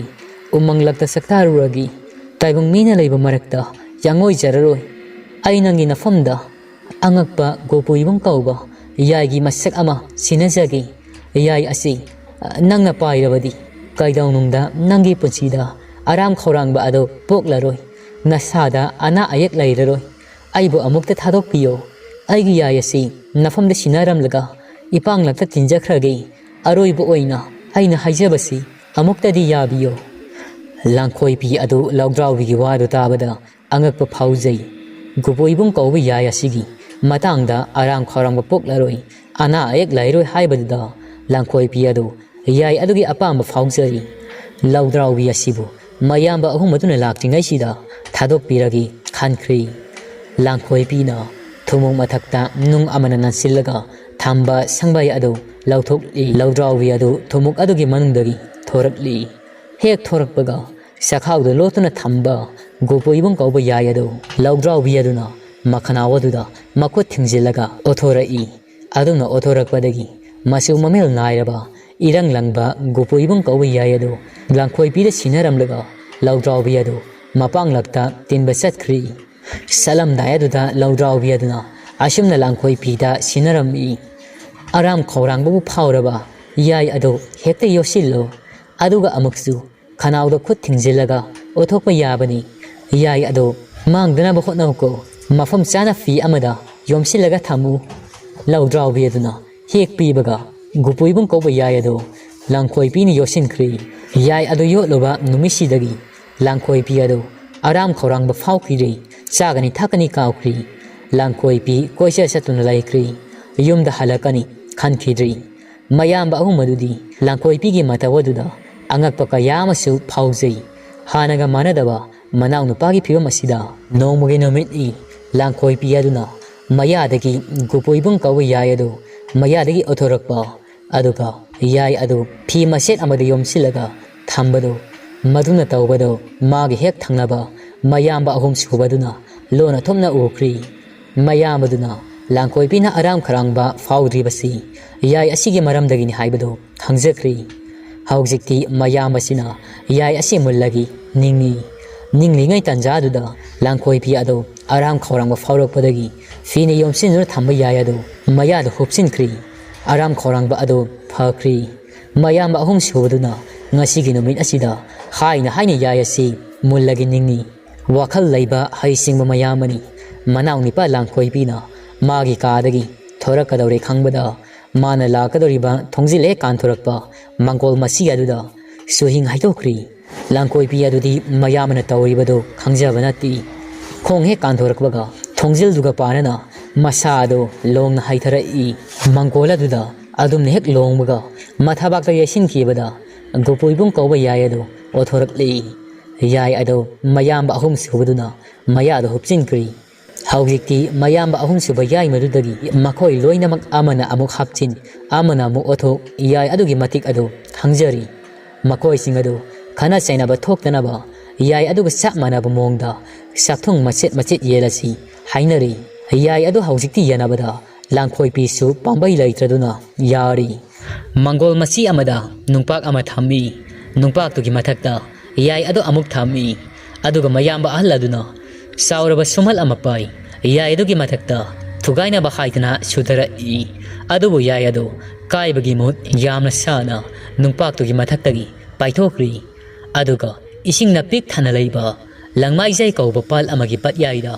ꯎꯃꯪꯂꯛꯇ ꯆꯥꯛꯇꯥꯔꯨꯔꯒꯦ꯫ ꯇꯥꯏꯕꯪ ꯃꯤꯅ ꯂꯩꯕ ꯃꯔꯛꯇ ꯌꯥꯡꯑꯣꯏꯖꯔꯔꯣꯏ꯫ ꯑꯩ ꯅꯪꯒꯤ ꯅꯐꯝꯗ ꯑꯉꯛꯄ ꯒꯣꯄꯨ ꯏꯕꯨꯡ ꯀꯧꯕ ꯌꯥꯏꯒꯤ ꯃꯁꯛ ꯑꯃ ꯁꯤꯟꯅꯖꯒꯦ꯫ ꯌꯥꯏ ꯑꯁꯤ ꯅꯪꯅ ꯄꯥꯏꯔꯕꯗꯤ ꯀꯩꯗꯧꯅꯨꯡꯗ ꯅꯪꯒꯤ ꯄꯨꯟꯁꯤꯗ ꯑꯔꯥꯝ ꯈꯧꯔꯥꯡꯕ ꯑꯗꯨ ꯄꯣꯛꯂꯔꯣꯏ꯫ ꯅꯁꯥꯗ ꯑꯅꯥ ꯑꯌꯦꯛ ꯂꯩꯔꯔꯣꯏ꯫ ꯑꯩꯕꯨ ꯑꯃꯨꯛꯇ ꯊꯥꯗꯣꯛꯄꯤꯌꯣ꯫ ꯑꯩꯒꯤ ꯌꯥꯏ ꯑꯁꯤ ꯅꯐꯝꯗ ꯁꯤꯟꯅꯔꯝꯂꯒ ꯏꯄꯥꯡꯂꯛꯇ ꯇꯤꯟꯖꯈ꯭ꯔꯒꯦ꯫ ꯑꯔꯣꯏꯕ ꯑꯣꯏꯅ ꯑꯩꯅ ꯍꯥꯏꯖꯕꯁꯤ ꯑꯃꯨꯛꯇꯗꯤ ꯌꯥꯕꯤꯌꯨ꯫ ꯂꯥꯡꯈꯣꯏꯄꯤ ꯑꯗꯨ ꯂꯧꯗ꯭ꯔꯥꯎꯕꯤꯒꯤ ꯋꯥꯗꯨ ꯇꯥꯕꯗ ꯑꯉꯛꯄ ꯐꯥꯎꯖꯩ꯫ ꯒꯨꯕꯣ ꯏꯕꯨꯡ ꯀꯧꯕ ꯌꯥꯏ ꯑꯁꯤꯒꯤ ꯃꯇꯥꯡꯗ ꯑꯔꯥꯝ ꯈꯧꯔꯥꯡꯕ ꯄꯣꯛꯂꯔꯣꯏ, ꯑꯅꯥ ꯑꯌꯦꯛ ꯂꯩꯔꯣꯏ ꯍꯥꯏꯕꯗꯨꯗ ꯂꯥꯡꯈꯣꯏꯄꯤ ꯑꯗꯨ ꯌꯥꯏ ꯑꯗꯨꯒꯤ ꯑꯄꯥꯝꯕ ꯐꯥꯎꯖꯔꯤ꯫ ꯂꯧꯗ꯭ꯔꯥꯎꯕꯤ ꯑꯁꯤꯕꯨ ꯃꯌꯥꯝꯕ ꯑꯍꯨꯝ ꯑꯗꯨꯅ ꯂꯥꯛꯇ꯭ꯔꯤꯉꯩꯁꯤꯗ ꯊꯥꯗꯣꯛꯄꯤꯔꯒꯦ ꯈꯟꯈ꯭ꯔꯤ꯫ ꯂꯥꯡꯈꯣꯏꯄꯤꯅ ꯊꯨꯃꯣꯛ ꯃꯊꯛꯇ ꯅꯨꯡ ꯑꯃꯅ ꯅꯟꯁꯤꯜꯂꯒ ꯊꯝꯕ ꯁꯪꯕꯥꯏ ꯑꯗꯨ ꯂꯧꯊꯣꯛꯂꯤ꯫ ꯂꯧꯗ꯭ꯔꯥꯎꯕꯤ ꯑꯗꯨ ꯊꯨꯃꯣꯛ ꯑꯗꯨꯒꯤ ꯃꯅꯨꯡꯗꯒꯤ ꯊꯣꯔꯛꯂꯤ꯫ ꯍꯦꯛ ꯊꯣꯔꯛꯄꯒ ꯆꯈꯥꯎꯗ ꯂꯣꯠꯇꯨꯅ ꯊꯝꯕ ꯒꯨꯕꯣ ꯏꯕꯨꯡ ꯀꯧꯕ ꯌꯥꯏ ꯑꯗꯨ ꯂꯧꯗ꯭ꯔꯥꯎꯕꯤ ꯑꯗꯨꯅ ꯃꯈꯅꯥꯎ ꯑꯗꯨꯗ ꯃꯈꯨꯠ ꯊꯤꯡꯖꯤꯜꯂꯒ ꯑꯣꯊꯣꯔꯛꯏ꯫ ꯑꯗꯨꯅ ꯑꯣꯊꯣꯔꯛꯄꯗꯒꯤ ꯃꯆꯨ ꯃꯃꯦꯜ ꯅꯥꯏꯔꯕ ꯏꯔꯪ ꯂꯪꯕ ꯒꯨꯕꯣ ꯏꯕꯨꯡ ꯀꯧꯕ ꯌꯥꯏ ꯑꯗꯨ ꯂꯥꯡꯈꯣꯏꯄꯤꯗ ꯁꯤꯟꯅꯔꯝꯂꯒ ꯂꯧꯗ꯭ꯔꯥꯎꯕꯤ ꯑꯗꯨ ꯃꯄꯥꯡꯂꯛꯇ ꯇꯤꯟꯕ ꯆꯠꯈ꯭ꯔꯤ꯫ ꯆꯠꯂꯝꯗꯥꯏ ꯑꯗꯨꯗ ꯂꯧꯗ꯭ꯔꯥꯎꯕꯤ ꯑꯗꯨꯅ ꯑꯁꯨꯝꯅ ꯂꯥꯡꯈꯣꯏꯄꯤꯗ ꯁꯤꯟꯅꯔꯝꯃꯤ, "ꯑꯔꯥꯝ ꯈꯧꯔꯥꯡꯕꯕꯨ ꯐꯥꯎꯔꯕ ꯌꯥꯏ ꯑꯗꯨ ꯍꯦꯛꯇ ꯌꯣꯠꯁꯤꯜꯂꯨ, ꯑꯗꯨꯒ ꯑꯃꯨꯛꯁꯨ ꯈꯅꯥꯎꯗ ꯈꯨꯠ ꯊꯤꯡꯖꯤꯜꯂꯒ ꯑꯣꯊꯣꯛꯄ ꯌꯥꯕꯅꯤ꯫ ꯌꯥꯏ ꯑꯗꯨ ꯃꯥꯡꯗꯅꯕ ꯍꯣꯠꯅꯧꯀꯣ꯫ ꯃꯐꯝ ꯆꯥꯅ ꯐꯤ ꯑꯃꯗ ꯌꯣꯝꯁꯤꯜꯂꯒ ꯊꯝꯃꯨ꯫" ꯂꯧꯗ꯭ꯔꯥꯎꯕꯤ ꯑꯗꯨꯅ ꯍꯦꯛ ꯄꯤꯕꯒ ꯒꯨꯕꯣ ꯏꯕꯨꯡ ꯀꯧꯕ ꯌꯥꯏ ꯑꯗꯨ ꯂꯥꯡꯈꯣꯏꯄꯤꯅ ꯌꯣꯠꯁꯤꯟꯈ꯭ꯔꯤ꯫ ꯌꯥꯏ ꯑꯗꯨ ꯌꯣꯠꯂꯨꯕ ꯅꯨꯃꯤꯠꯁꯤꯗꯒꯤ ꯂꯥꯡꯈꯣꯏꯄꯤ ꯑꯗꯨ ꯑꯔꯥꯝ ꯈꯧꯔꯥꯡꯕ ꯐꯥꯎꯈꯤꯗ꯭ꯔꯦ꯫ ꯆꯥꯒꯅꯤ ꯊꯛꯀꯅꯤ ꯀꯥꯎꯈ꯭ꯔꯤ꯫ ꯂꯥꯡꯈꯣꯏꯄꯤ ꯀꯣꯏꯆꯠ ꯆꯠꯇꯨꯅ ꯂꯩꯈ꯭ꯔꯤ꯫ ꯌꯨꯝꯗ ꯍꯜꯂꯛꯀꯅꯤ ꯈꯟꯈꯤꯗ꯭ꯔꯤ꯫ ꯃꯌꯥꯝꯕ ꯑꯍꯨꯝ ꯑꯗꯨꯗꯤ ꯂꯥꯡꯈꯣꯏꯄꯤꯒꯤ ꯃꯇꯧ ꯑꯗꯨꯗ ꯑꯉꯛꯄ ꯀꯌꯥ ꯑꯃꯁꯨ ꯐꯥꯎꯖꯩ꯫ ꯍꯥꯟꯅꯒ ꯃꯥꯟꯅꯗꯕ ꯃꯅꯥꯎꯅꯨꯄꯥꯒꯤ ꯐꯤꯕꯝ ꯑꯁꯤꯗ ꯅꯣꯡꯃꯒꯤ ꯅꯨꯃꯤꯠꯅꯤ꯫ ꯂꯥꯡꯈꯣꯏꯄꯤ ꯑꯗꯨꯅ ꯃꯌꯥꯗꯒꯤ ꯒꯨꯕꯣ ꯏꯕꯨꯡ ꯀꯧꯕ ꯌꯥꯏ ꯑꯗꯨ ꯃꯌꯥꯗꯒꯤ ꯑꯣꯊꯣꯔꯛꯄ, ꯑꯗꯨꯒ ꯌꯥꯏ ꯑꯗꯨ ꯐꯤ ꯃꯆꯦꯠ ꯑꯃꯗ ꯌꯣꯝꯁꯤꯜꯂꯒ ꯊꯝꯕꯗꯨ, ꯃꯗꯨꯅ ꯇꯧꯕꯗꯨ ꯃꯥꯒꯤ ꯍꯦꯛ ꯊꯪꯅꯕ ꯃꯌꯥꯝꯕ ꯑꯍꯨꯝ ꯁꯨꯕꯗꯨꯅ ꯂꯣꯟꯅ ꯊꯨꯞꯅ ꯎꯈ꯭ꯔꯤ꯫ ꯃꯌꯥꯝꯕꯗꯨꯅ ꯂꯥꯡꯈꯣꯏꯄꯤꯅ ꯑꯔꯥꯝ ꯈꯧꯔꯥꯡꯕ ꯐꯥꯎꯗ꯭ꯔꯤꯕꯁꯤ ꯌꯥꯏ ꯑꯁꯤꯒꯤ ꯃꯔꯝꯗꯒꯤꯅꯤ ꯍꯥꯏꯕꯗꯨ ꯈꯪꯖꯈ꯭ꯔꯤ꯫ ꯍꯧꯖꯤꯛꯇꯤ ꯃꯌꯥꯝꯕꯁꯤꯅ ꯌꯥꯏ ꯑꯁꯤ ꯃꯨꯜꯂꯒꯤ ꯅꯤꯡꯏ꯫ ꯅꯤꯡꯂꯤꯉꯩ ꯇꯟꯖꯥꯗꯨꯗ ꯂꯥꯡꯈꯣꯏꯄꯤ ꯑꯗꯨ ꯑꯔꯥꯝ ꯈꯧꯔꯥꯡꯕ ꯐꯥꯎꯔꯛꯄꯗꯒꯤ ꯐꯤꯅ ꯌꯣꯝꯁꯤꯟꯗꯨꯅ ꯊꯝꯕ ꯌꯥꯏ ꯑꯗꯨ ꯃꯌꯥꯗ ꯍꯨꯞꯆꯤꯟꯈ꯭ꯔꯤ꯫ ꯑꯔꯥꯝ ꯈꯧꯔꯥꯡꯕ ꯑꯗꯨ ꯐꯈ꯭ꯔꯤ꯫ ꯃꯌꯥꯝꯕ ꯑꯍꯨꯝ ꯁꯨꯕꯗꯨꯅ ꯉꯁꯤꯒꯤ ꯅꯨꯃꯤꯠ ꯑꯁꯤꯗ ꯍꯥꯏꯅ ꯍꯥꯏꯅ ꯌꯥꯏ ꯑꯁꯤ ꯃꯨꯜꯂꯒꯤ ꯅꯤꯡꯏ꯫ ꯋꯥꯈꯜ ꯂꯩꯕ ꯍꯩꯁꯤꯡꯕ ꯃꯌꯥꯝꯕꯅꯤ꯫ ꯃꯅꯥꯎ ꯅꯤꯄꯥ ꯂꯥꯡꯈꯣꯏꯄꯤꯅ ꯃꯥꯒꯤ ꯀꯥꯗꯒꯤ ꯊꯣꯔꯛꯀꯗꯧꯔꯦ ꯈꯪꯕꯗ ꯃꯥꯅ ꯂꯥꯛꯀꯗꯧꯔꯤꯕ ꯊꯣꯡꯖꯤꯜ ꯍꯦꯛ ꯀꯥꯟꯊꯣꯔꯛꯄ, ꯃꯪꯒꯣꯜ ꯃꯁꯤ ꯑꯗꯨꯗ ꯁꯨꯍꯤꯡ ꯍꯩꯗꯣꯛꯈ꯭ꯔꯤ꯫ ꯂꯥꯡꯀꯣꯏꯄꯤ ꯑꯗꯨꯗꯤ ꯃꯌꯥꯝꯕꯅ ꯇꯧꯔꯤꯕꯗꯨ ꯈꯪꯖꯕ ꯅꯠꯇꯦ꯫ ꯈꯣꯡ ꯍꯦꯛ ꯀꯥꯟꯊꯣꯔꯛꯄꯒ ꯊꯣꯡꯖꯤꯜꯗꯨꯒ ꯄꯥꯅꯅ ꯃꯁꯥ ꯑꯗꯨ ꯂꯣꯡꯅ ꯍꯩꯊꯔꯛꯏ꯫ ꯃꯪꯒꯣꯜ ꯑꯗꯨꯗ ꯑꯗꯨꯝꯅ ꯍꯦꯛ ꯂꯣꯡꯕꯒ ꯃꯊꯕꯥꯛꯇ ꯌꯩꯁꯤꯟꯈꯤꯕꯗ ꯒꯣꯄꯨ ꯏꯕꯨꯡ ꯀꯧꯕ ꯌꯥꯏ ꯑꯗꯨ ꯑꯣꯊꯣꯔꯛꯂꯤ꯫ ꯌꯥꯏ ꯑꯗꯨ ꯃꯌꯥꯝꯕ ꯑꯍꯨꯝ ꯁꯨꯕꯗꯨꯅ ꯃꯌꯥꯗ ꯍꯨꯞꯆꯤꯟꯈ꯭ꯔꯤ꯫ ꯍꯧꯖꯤꯛꯇꯤ ꯃꯌꯥꯝꯕ ꯑꯍꯨꯝꯁꯨꯕ ꯌꯥꯏꯃꯗꯨꯗꯒꯤ ꯃꯈꯣꯏ ꯂꯣꯏꯅꯃꯛ ꯑꯃꯅ ꯑꯃꯨꯛ ꯍꯥꯞꯆꯤꯟ, ꯑꯃꯅ ꯑꯃꯨꯛ ꯑꯣꯊꯣꯛ, ꯌꯥꯏ ꯑꯗꯨꯒꯤ ꯃꯇꯤꯛ ꯑꯗꯨ ꯈꯪꯖꯔꯤ꯫ ꯃꯈꯣꯏꯁꯤꯡ ꯑꯗꯨ ꯈꯠꯅ ꯆꯩꯅꯕ ꯊꯣꯛꯇꯅꯕ ꯌꯥꯏ ꯑꯗꯨꯒ ꯆꯞ ꯃꯥꯟꯅꯕ ꯃꯑꯣꯡꯗ ꯆꯥꯛꯊꯨꯡ ꯃꯆꯦꯠ ꯃꯆꯦꯠ ꯌꯦꯜꯂꯁꯤ ꯍꯥꯏꯅꯔꯤ꯫ ꯌꯥꯏ ꯑꯗꯨ ꯍꯧꯖꯤꯛꯇꯤ ꯌꯦꯟꯅꯕꯗ ꯂꯥꯡꯈꯣꯏꯄꯤꯁꯨ ꯄꯥꯝꯕꯩ ꯂꯩꯇ꯭ꯔꯗꯨꯅ ꯌꯥꯔꯤ꯫ ꯃꯪꯒꯣꯜ ꯃꯆꯤ ꯑꯃꯗ ꯅꯨꯡꯄꯥꯛ ꯑꯃ ꯊꯝꯃꯤ꯫ ꯅꯨꯡꯄꯥꯛꯇꯨꯒꯤ ꯃꯊꯛꯇ ꯌꯥꯏ ꯑꯗꯨ ꯑꯃꯨꯛ ꯊꯝꯃꯤ꯫ ꯑꯗꯨꯒ ꯃꯌꯥꯝꯕ ꯑꯍꯜ ꯑꯗꯨꯅ ꯆꯥꯎꯔꯕ ꯁꯨꯝꯍꯜ ꯑꯃ ꯄꯥꯏ꯫ ꯌꯥꯏ ꯑꯗꯨꯒꯤ ꯃꯊꯛꯇ ꯊꯨꯒꯥꯏꯅꯕ ꯍꯥꯏꯗꯅ ꯁꯨꯊꯔꯛꯏ꯫ ꯑꯗꯨꯕꯨ ꯌꯥꯏ ꯑꯗꯨ ꯀꯥꯏꯕꯒꯤ ꯃꯍꯨꯠ ꯌꯥꯝꯅ ꯁꯥꯅ ꯅꯨꯡꯄꯥꯛꯇꯨꯒꯤ ꯃꯊꯛꯇꯒꯤ ꯄꯥꯏꯊꯣꯛꯈ꯭ꯔꯤ꯫ ꯑꯗꯨꯒ ꯏꯁꯤꯡꯅ ꯄꯤꯛ ꯊꯟꯅ ꯂꯩꯕ ꯂꯪꯃꯥꯏꯖꯩ ꯀꯧꯕ ꯄꯥꯠ ꯑꯃꯒꯤ ꯄꯠꯌꯥꯏꯗ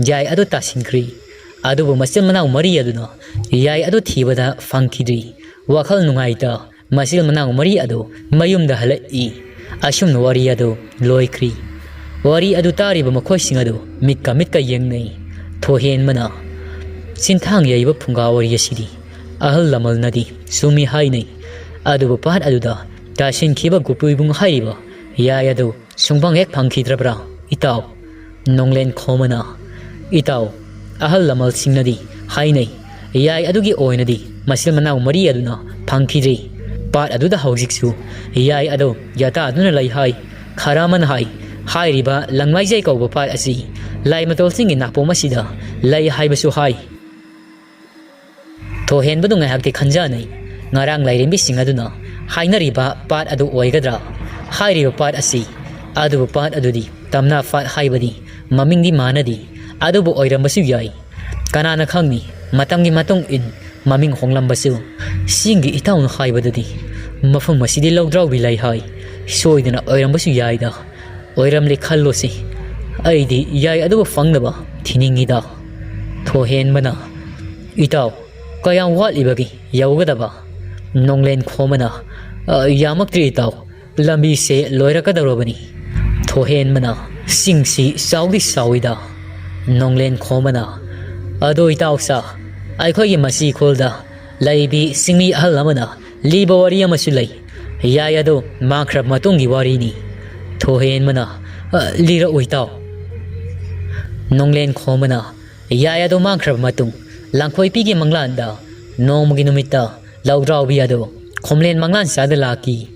ꯌꯥꯏ ꯑꯗꯨ ꯇꯥꯁꯤꯟꯈ꯭ꯔꯤ꯫ ꯑꯗꯨꯕꯨ ꯃꯆꯤꯟ ꯃꯅꯥꯎ ꯃꯔꯤ ꯑꯗꯨꯅ ꯌꯥꯏ ꯑꯗꯨ ꯊꯤꯕꯗ ꯐꯪꯈꯤꯗ꯭ꯔꯤ꯫ ꯋꯥꯈꯜ ꯅꯨꯡꯉꯥꯏꯇ ꯃꯆꯤꯟ ꯃꯅꯥꯎ ꯃꯔꯤ ꯑꯗꯨ ꯃꯌꯨꯝꯗ ꯍꯜꯂꯛꯏ꯫ ꯑꯁꯨꯝꯅ ꯋꯥꯔꯤ ꯑꯗꯨ ꯂꯣꯏꯈ꯭ꯔꯤ꯫ ꯋꯥꯔꯤ ꯑꯗꯨ ꯇꯥꯔꯤꯕ ꯃꯈꯣꯏꯁꯤꯡ ꯑꯗꯨ ꯃꯤꯠꯀ ꯃꯤꯠꯀ ꯌꯦꯡꯅꯩ꯫ ꯊꯣꯏꯍꯦꯟꯕꯅ, "ꯆꯤꯟꯊꯥꯡ ꯌꯩꯕ ꯐꯨꯡꯒꯥ ꯋꯥꯔꯤ ꯑꯁꯤꯗꯤ ꯑꯍꯜ ꯂꯃꯟꯅꯗꯤ ꯆꯨꯝꯃꯤ ꯍꯥꯏꯅꯩ꯫ ꯑꯗꯨꯕꯨ ꯄꯥꯠ ꯑꯗꯨꯗ ꯇꯥꯁꯤꯟꯈꯤꯕ ꯒꯣꯄꯨ ꯏꯕꯨꯡ ꯍꯥꯏꯔꯤꯕ ꯌꯥꯏ ꯑꯗꯨ ꯁꯨꯡꯐꯪ ꯍꯦꯛ ꯐꯪꯈꯤꯗ꯭ꯔꯕ꯭ꯔꯥ, ꯏꯇꯥꯎ?" ꯅꯣꯡꯂꯦꯟ ꯈꯣꯝꯕꯅ, "ꯏꯇꯥꯎ, ꯑꯍꯜ ꯂꯃꯟꯁꯤꯡꯅꯗꯤ ꯍꯥꯏꯅꯩ, ꯌꯥꯏ ꯑꯗꯨꯒꯤ ꯑꯣꯏꯅꯗꯤ ꯃꯆꯤꯟ ꯃꯅꯥꯎ ꯃꯔꯤ ꯑꯗꯨꯅ ꯐꯪꯈꯤꯗ꯭ꯔꯤ꯫ ꯄꯥꯠ ꯑꯗꯨꯗ ꯍꯧꯖꯤꯛꯁꯨ ꯌꯥꯏ ꯑꯗꯨ ꯌꯥꯇꯥꯗꯨꯅ ꯂꯩ ꯍꯥꯏ꯫ ꯈꯔ ꯑꯃꯅ ꯍꯥꯏ, ꯍꯥꯏꯔꯤꯕ ꯂꯪꯃꯥꯏꯖꯩ ꯀꯧꯕ ꯄꯥꯠ ꯑꯁꯤ ꯂꯥꯏꯃꯇꯣꯜꯁꯤꯡꯒꯤ ꯅꯥꯄꯣꯝ ꯑꯁꯤꯗ ꯂꯩ ꯍꯥꯏꯕꯁꯨ ꯍꯥꯏ꯫" ꯊꯣꯏꯍꯦꯟꯕꯗꯨ ꯉꯥꯏꯍꯥꯛꯇꯤ ꯈꯟꯖꯅꯩ꯫ ꯉꯔꯥꯡ ꯂꯥꯏꯔꯦꯝꯕꯤꯁꯤꯡ ꯑꯗꯨꯅ ꯍꯥꯏꯅꯔꯤꯕ ꯄꯥꯠ ꯑꯗꯨ ꯑꯣꯏꯒꯗ꯭ꯔꯥ? ꯍꯥꯏꯔꯤꯕ ꯄꯥꯠ ꯑꯁꯤ, ꯑꯗꯨꯕꯨ ꯄꯥꯠ ꯑꯗꯨꯗꯤ ꯇꯝꯅꯥ ꯄꯥꯠ ꯍꯥꯏꯕꯗꯤ ꯃꯃꯤꯡꯗꯤ ꯃꯥꯟꯅꯗꯦ꯫ ꯑꯗꯨꯕꯨ ꯑꯣꯏꯔꯝꯕꯁꯨ ꯌꯥꯏ꯫ ꯀꯅꯥꯅ ꯈꯪꯅꯤ? ꯃꯇꯝꯒꯤ ꯃꯇꯨꯡ ꯏꯟ ꯃꯃꯤꯡ ꯍꯣꯡꯂꯝꯕꯁꯨ꯫ ꯆꯤꯡꯒꯤ ꯏꯇꯥꯎꯅ ꯍꯥꯏꯕꯗꯗꯤ ꯃꯐꯝ ꯑꯁꯤꯗꯤ ꯂꯧꯗ꯭ꯔꯥꯎꯕꯤ ꯂꯩ ꯍꯥꯏ꯫ ꯁꯣꯏꯗꯅ ꯑꯣꯏꯔꯝꯕꯁꯨ ꯌꯥꯏꯗ꯫ ꯑꯣꯏꯔꯝꯂꯦ ꯈꯜꯂꯣꯁꯤ꯫ ꯑꯩꯗꯤ ꯌꯥꯏ ꯑꯗꯨꯕꯨ ꯐꯪꯅꯕ ꯊꯤꯅꯤꯡꯉꯤꯗ꯫ ꯊꯣꯏꯍꯦꯟꯕꯅ, "ꯏꯇꯥꯎ, "ꯀꯌꯥꯝ ꯋꯥꯠꯂꯤꯕꯒꯦ ꯌꯧꯒꯗꯕ?" ꯅꯣꯡꯂꯦꯟ ꯈꯣꯝꯕꯅ, "ꯑ, ꯌꯥꯝꯃꯛꯇ꯭ꯔꯤ ꯏꯇꯥꯎ, ꯂꯝꯕꯤꯁꯦ ꯂꯣꯏꯔꯛꯀꯗꯧꯔꯕꯅꯤ꯫" ꯊꯣꯍꯦꯟꯕꯅ, "ꯆꯤꯡꯁꯤ ꯆꯥꯎꯗꯤ ꯆꯥꯎꯏꯗ꯫" ꯅꯣꯡꯂꯦꯟ ꯈꯣꯝꯕꯅ, "ꯑꯗꯣ ꯏꯇꯥꯎꯁꯥ, ꯑꯩꯈꯣꯏꯒꯤ ꯃꯁꯤ ꯈꯨꯜꯗ ꯂꯩꯕꯤ ꯆꯤꯡꯃꯤ ꯑꯍꯜ ꯑꯃꯅ ꯂꯤꯕ ꯋꯥꯔꯤ ꯑꯃꯁꯨ ꯂꯩ꯫ ꯌꯥꯏ, ꯑꯗꯣ ꯃꯥꯡꯈ꯭ꯔꯕ ꯃꯇꯨꯡꯒꯤ ꯋꯥꯔꯤꯅꯤ꯫" ꯊꯣꯍꯦꯟꯕꯅ, "ꯑ, ꯂꯤꯔꯛꯎ ꯏꯇꯥꯎ꯫" ꯅꯣꯡꯂꯦꯟ ꯈꯣꯝꯕꯅ, "ꯌꯥꯏ, ꯑꯗꯣ ꯃꯥꯡꯈ꯭ꯔꯕ ꯃꯇꯨꯡ ꯂꯥꯡꯈꯣꯏꯄꯤꯒꯤ ꯃꯪꯂꯥꯟꯗ ꯅꯣꯡꯃꯒꯤ ꯅꯨꯃꯤꯠꯇ ꯂꯧꯗ꯭ꯔꯥꯎꯕꯤ ꯑꯗꯨ ꯈꯣꯝꯂꯦꯟ ꯃꯪꯂꯥꯟ ꯆꯥꯗ ꯂꯥꯛꯈꯤ꯫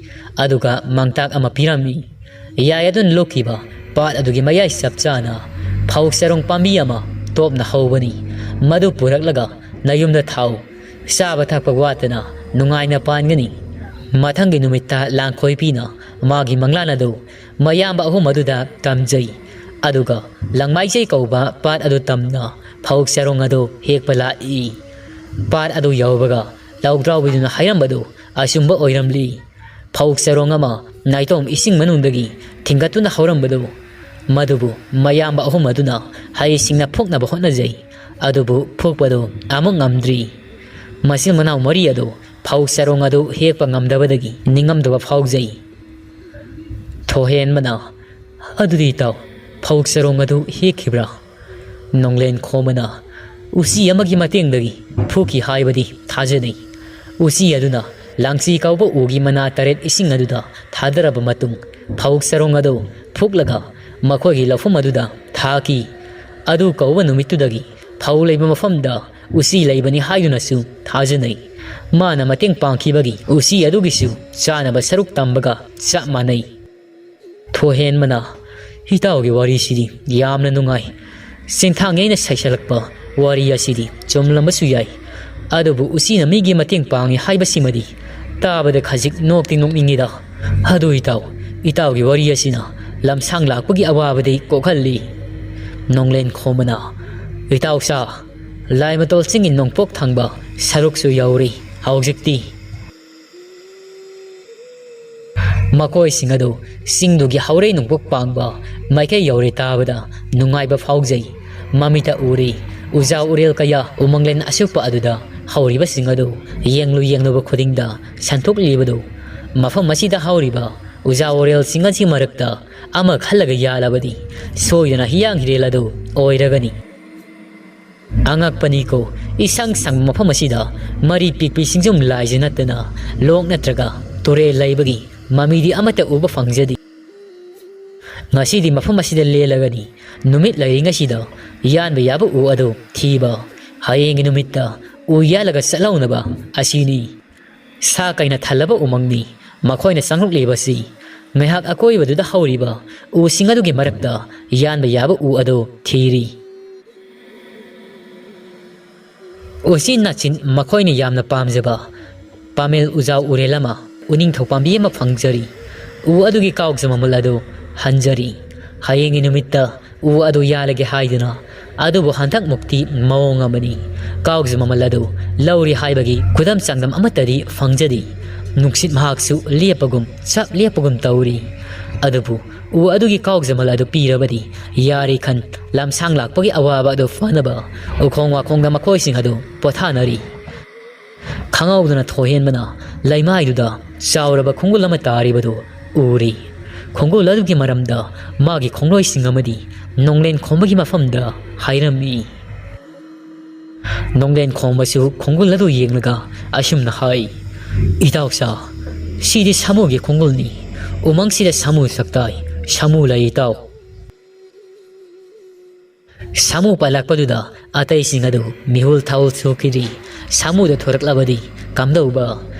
ꯑꯗꯨꯒ ꯃꯥꯡꯇꯥꯛ ꯑꯃ ꯄꯤꯔꯝꯃꯤ꯫ ꯌꯥꯏ ꯑꯗꯨꯅ ꯂꯣꯛꯈꯤꯕ ꯄꯥꯠ ꯑꯗꯨꯒꯤ ꯃꯌꯥꯏ ꯆꯞ ꯆꯥꯅ ꯐꯧ ꯆꯔꯣꯡ ꯄꯥꯝꯕꯤ ꯑꯃ ꯇꯣꯞꯅ ꯍꯧꯕꯅꯤ꯫ ꯃꯗꯨ ꯄꯨꯔꯛꯂꯒ ꯅꯌꯨꯝꯗ ꯊꯥꯎ꯫ ꯆꯥꯕ ꯊꯛꯄ ꯋꯥꯠꯇꯅ ꯅꯨꯡꯉꯥꯏꯅ ꯄꯥꯟꯒꯅꯤ꯫" ꯃꯊꯪꯒꯤ ꯅꯨꯃꯤꯠꯇ ꯂꯥꯡꯈꯣꯏꯄꯤꯅ ꯃꯥꯒꯤ ꯃꯪꯂꯥꯟ ꯑꯗꯨ ꯃꯌꯥꯝꯕ ꯑꯍꯨꯝ ꯑꯗꯨꯗ ꯇꯝꯖꯩ꯫ ꯑꯗꯨꯒ ꯂꯪꯃꯥꯏꯖꯩ ꯀꯧꯕ ꯄꯥꯠ ꯑꯗꯨ ꯇꯝꯅ ꯐꯧ ꯆꯔꯣꯡ ꯑꯗꯨ ꯍꯦꯛꯄ ꯂꯥꯛꯏ꯫ ꯄꯥꯠ ꯑꯗꯨ ꯌꯧꯕꯒ ꯂꯧꯗ꯭ꯔꯥꯎꯕꯤꯗꯨꯅ ꯍꯥꯏꯔꯝꯕꯗꯨ ꯑꯆꯨꯝꯕ ꯑꯣꯏꯔꯝꯂꯤ꯫ ꯐꯧ ꯆꯔꯣꯡ ꯑꯃ ꯅꯥꯏꯇꯣꯝ ꯏꯁꯤꯡ ꯃꯅꯨꯡꯗꯒꯤ ꯊꯤꯡꯒꯠꯇꯨꯅ ꯍꯧꯔꯝꯕꯗꯨ, ꯃꯗꯨꯕꯨ ꯃꯌꯥꯝꯕ ꯑꯍꯨꯝ ꯑꯗꯨꯅ ꯍꯩꯁꯤꯡꯅ ꯐꯨꯛꯅꯕ ꯍꯣꯠꯅꯖꯩ꯫ ꯑꯗꯨꯕꯨ ꯐꯨꯛꯄꯗꯨ ꯑꯃꯨꯛ ꯉꯝꯗ꯭ꯔꯤ꯫ ꯃꯆꯤꯟ ꯃꯅꯥꯎ ꯃꯔꯤ ꯑꯗꯨ ꯐꯧ ꯆꯔꯣꯡ ꯑꯗꯨ ꯍꯦꯛꯄ ꯉꯝꯗꯕꯗꯒꯤ ꯅꯤꯡꯉꯝꯗꯕ ꯐꯥꯎꯖꯩ꯫ ꯊꯣꯍꯦꯟꯕꯅ, "ꯑꯗꯨꯗꯤ ꯏꯇꯥꯎ, ꯐꯧ ꯆꯔꯣꯡ ꯑꯗꯨ ꯍꯦꯛꯈꯤꯕ꯭ꯔꯥ?" ꯅꯣꯡꯂꯦꯟ ꯈꯣꯝꯕꯅ, "ꯎꯆꯤ ꯑꯃꯒꯤ ꯃꯇꯦꯡꯗꯒꯤ ꯐꯨꯈꯤ ꯍꯥꯏꯕꯗꯤ ꯊꯥꯖꯅꯩ꯫ ꯎꯆꯤ ꯑꯗꯨꯅ ꯂꯥꯡꯆꯤ ꯀꯧꯕ ꯎꯒꯤ ꯃꯅꯥ ꯇꯔꯦꯠ ꯏꯁꯤꯡ ꯑꯗꯨꯗ ꯊꯥꯗꯔꯕ ꯃꯇꯨꯡ, ꯐꯧ ꯆꯔꯣꯡ ꯑꯗꯨ ꯐꯨꯛꯂꯒ ꯃꯈꯣꯏꯒꯤ ꯂꯧꯐꯝ ꯑꯗꯨꯗ ꯊꯥꯈꯤ꯫ ꯑꯗꯨ ꯀꯧꯕ ꯅꯨꯃꯤꯠꯇꯨꯗꯒꯤ ꯐꯧ ꯂꯩꯕ ꯃꯐꯝꯗ ꯎꯆꯤ ꯂꯩꯕꯅꯤ ꯍꯥꯏꯗꯨꯅꯁꯨ ꯊꯥꯖꯅꯩ꯫ ꯃꯥꯅ ꯃꯇꯦꯡ ꯄꯥꯡꯈꯤꯕꯒꯤ ꯎꯆꯤ ꯑꯗꯨꯒꯤꯁꯨ ꯆꯥꯅꯕ ꯁꯔꯨꯛ ꯇꯝꯕꯒ ꯆꯞ ꯃꯥꯟꯅꯩ꯫" ꯊꯣꯍꯦꯟꯕꯅ, "ꯏꯇꯥꯎꯒꯤ ꯋꯥꯔꯤꯁꯤꯗꯤ ꯌꯥꯝꯅ ꯅꯨꯡꯉꯥꯏ꯫ ꯆꯤꯡꯊꯥꯡ ꯌꯩꯅ ꯁꯩꯁꯜꯂꯛꯄ ꯋꯥꯔꯤ ꯑꯁꯤꯗꯤ ꯆꯨꯝꯂꯝꯕꯁꯨ ꯌꯥꯏ꯫ ꯑꯗꯨꯕꯨ ꯎꯆꯤꯅ ꯃꯤꯒꯤ ꯃꯇꯦꯡ ꯄꯥꯡꯉꯤ ꯍꯥꯏꯕꯁꯤꯃꯗꯤ ꯇꯥꯕꯗ ꯈꯖꯤꯛ ꯅꯣꯛꯇꯤ ꯅꯣꯛꯅꯤꯡꯉꯤꯗ꯫ ꯑꯗꯨ ꯏꯇꯥꯎ, ꯏꯇꯥꯎꯒꯤ ꯋꯥꯔꯤ ꯑꯁꯤꯅ ꯂꯝꯁꯥꯡ ꯂꯥꯛꯄꯒꯤ ꯑꯋꯥꯕꯗꯤ ꯀꯣꯛꯍꯜꯂꯤ꯫" ꯅꯣꯡꯂꯦꯟ ꯈꯣꯝꯕꯅ, "ꯏꯇꯥꯎꯁꯥ, ꯂꯥꯏꯃꯇꯣꯜ ꯆꯤꯡꯒꯤ ꯅꯣꯡꯄꯣꯛ ꯊꯪꯕ ꯁꯔꯨꯛꯁꯨ ꯌꯧꯔꯤ ꯍꯧꯖꯤꯛꯇꯤ꯫" ꯃꯈꯣꯏꯁꯤꯡ ꯑꯗꯨ ꯆꯤꯡꯗꯨꯒꯤ ꯍꯧꯔꯩ ꯅꯣꯡꯄꯣꯛ ꯄꯥꯡꯕ ꯃꯥꯏꯀꯩ ꯌꯧꯔꯦ ꯇꯥꯕꯗ ꯅꯨꯡꯉꯥꯏꯕ ꯐꯥꯎꯖꯩ꯫ ꯃꯃꯤꯠꯇ ꯎꯔꯦ ꯎꯖꯥꯎ ꯎꯔꯦꯜ ꯀꯌꯥ ꯎꯃꯪꯂꯦꯟ ꯑꯁꯨꯞꯄ ꯑꯗꯨꯗ ꯍꯧꯔꯤꯕꯁꯤꯡ ꯑꯗꯨ ꯌꯦꯡꯂꯨ ꯌꯦꯡꯂꯨꯕ ꯈꯨꯗꯤꯡꯗ ꯁꯟꯊꯣꯛꯂꯤꯕꯗꯨ, ꯃꯐꯝ ꯑꯁꯤꯗ ꯍꯧꯔꯤꯕ ꯎꯖꯥ ꯋꯥꯔꯦꯜꯁꯤꯡ ꯑꯁꯤ ꯃꯔꯛꯇ ꯑꯃ ꯈꯜꯂꯒ ꯌꯥꯜꯂꯕꯗꯤ ꯁꯣꯏꯗꯅ ꯍꯤꯌꯥꯡ ꯍꯤꯔꯦꯜ ꯑꯗꯨ ꯑꯣꯏꯔꯒꯅꯤ꯫ ꯑꯉꯛꯄꯅꯤꯀꯣ, ꯏꯁꯪ ꯁꯪꯕ ꯃꯐꯝ ꯑꯁꯤꯗ ꯃꯔꯤ ꯄꯤꯛꯄꯤ ꯁꯤꯡꯖꯨꯝ ꯂꯥꯏꯁꯦ ꯅꯠꯇꯅ ꯂꯣꯛ ꯅꯠꯇ꯭ꯔꯒ ꯇꯨꯔꯦꯜ ꯂꯩꯕꯒꯤ ꯃꯃꯤꯗꯤ ꯑꯃꯠꯇ ꯎꯕ ꯐꯪꯖꯗꯦ꯫ ꯉꯁꯤꯗꯤ ꯃꯐꯝ ꯑꯁꯤꯗ ꯂꯦꯜꯂꯒꯅꯤ꯫ ꯅꯨꯃꯤꯠ ꯂꯩꯔꯤꯉꯩꯁꯤꯗ ꯌꯥꯟꯕ ꯌꯥꯕ ꯎ ꯑꯗꯨ ꯊꯤꯕ, ꯍꯌꯦꯡꯒꯤ ꯅꯨꯃꯤꯠꯇ ꯎ ꯌꯥꯜꯂꯒ ꯆꯠꯍꯧꯅꯕ ꯑꯁꯤꯅꯤ꯫ ꯁꯥ ꯀꯩꯅ ꯊꯜꯂꯕ ꯎꯃꯪꯅꯤ ꯃꯈꯣꯏꯅ ꯆꯪꯂꯛꯂꯤꯕꯁꯤ꯫ ꯉꯥꯏꯍꯥꯛ ꯑꯀꯣꯏꯕꯗꯨꯗ ꯍꯧꯔꯤꯕ ꯎꯁꯤꯡ ꯑꯗꯨꯒꯤ ꯃꯔꯛꯇ ꯌꯥꯟꯕ ꯌꯥꯕ ꯎ ꯑꯗꯨ ꯊꯤꯔꯤ꯫ ꯎꯆꯤꯟ ꯅꯥꯆꯤꯟ ꯃꯈꯣꯏꯅ ꯌꯥꯝꯅ ꯄꯥꯝꯖꯕ ꯄꯥꯃꯦꯜ ꯎꯖꯥꯎ ꯎꯔꯦꯜ ꯑꯃ, ꯎꯅꯤꯡꯊꯧ ꯄꯥꯝꯕꯤ ꯑꯃ ꯐꯪꯖꯔꯤ꯫ ꯎ ꯑꯗꯨꯒꯤ ꯀꯥꯎꯖ ꯃꯃꯜ ꯑꯗꯨ ꯍꯟꯖꯔꯤ꯫ ꯍꯌꯦꯡꯒꯤ ꯅꯨꯃꯤꯠꯇ ꯎ ꯑꯗꯨ ꯌꯥꯜꯂꯒꯦ ꯍꯥꯏꯗꯨꯅ꯫ ꯑꯗꯨꯕꯨ ꯍꯟꯗꯛ ꯃꯨꯛꯇꯤ ꯃꯑꯣꯡ ꯑꯃꯅꯤ꯫ ꯀꯥꯎꯖ ꯃꯃꯜ ꯑꯗꯨ ꯂꯧꯔꯤ ꯍꯥꯏꯕꯒꯤ ꯈꯨꯗꯝ ꯆꯥꯡꯗꯝ ꯑꯃꯠꯇꯗꯤ ꯐꯪꯖꯗꯦ꯫ ꯅꯨꯡꯁꯤꯠ ꯃꯍꯥꯛꯁꯨ ꯂꯦꯞꯄꯒꯨꯝ ꯆꯞ ꯂꯦꯞꯄꯒꯨꯝ ꯇꯧꯔꯤ꯫ ꯑꯗꯨꯕꯨ ꯎ ꯑꯗꯨꯒꯤ ꯀꯥꯎꯖ ꯃꯃꯜ ꯑꯗꯨ ꯄꯤꯔꯕꯗꯤ ꯌꯥꯔꯤ ꯈꯟ ꯂꯝꯁꯥꯡ ꯂꯥꯛꯄꯒꯤ ꯑꯋꯥꯕ ꯑꯗꯨ ꯐꯅꯕ ꯎꯈꯣꯡ ꯋꯥꯈꯣꯡꯗ ꯃꯈꯣꯏꯁꯤꯡ ꯑꯗꯨ ꯄꯣꯊꯥꯅꯔꯤ꯫ ꯈꯪꯍꯧꯗꯅ ꯊꯣꯏꯍꯦꯟꯕꯅ ꯂꯩꯃꯥꯏꯗꯨꯗ ꯆꯥꯎꯔꯕ ꯈꯣꯡꯒꯨꯜ ꯑꯃ ꯇꯥꯔꯤꯕꯗꯨ ꯎꯔꯤ꯫ ꯈꯣꯡꯒꯨꯜ ꯑꯗꯨꯒꯤ ꯃꯔꯝꯗ ꯃꯥꯒꯤ ꯈꯣꯡꯂꯣꯏꯁꯤꯡ ꯑꯃꯗꯤ ꯅꯣꯡꯂꯦꯟ ꯈꯣꯝꯕꯒꯤ ꯃꯐꯝꯗ ꯍꯥꯏꯔꯝꯃꯤ꯫ ꯅꯣꯡꯂꯦꯟ ꯈꯣꯝꯕꯁꯨ ꯈꯣꯡꯒꯨꯜ ꯑꯗꯨ ꯌꯦꯡꯂꯒ ꯑꯁꯨꯝꯅ ꯍꯥꯏ, "ꯏꯇꯥꯎꯁꯥ, ꯁꯤꯗꯤ ꯁꯥꯃꯨꯒꯤ ꯈꯣꯡꯒꯨꯜꯅꯤ꯫ ꯎꯃꯪꯁꯤꯗ ꯁꯥꯃꯨ ꯁꯛꯇꯥꯏ, ꯁꯥꯃꯨ ꯂꯩ ꯏꯇꯥꯎ꯫" ꯁꯥꯃꯨ ꯄꯜꯂꯛꯄꯗꯨꯗ ꯑꯇꯩꯁꯤꯡ ꯑꯗꯨ ꯃꯤꯍꯨꯜ ꯊꯥꯍꯨꯜ ꯁꯨꯈꯤꯗ꯭ꯔꯤ꯫ ꯁꯥꯃꯨꯗ ꯊꯣꯔꯛꯂꯕꯗꯤ ꯀꯝꯗꯧꯕ?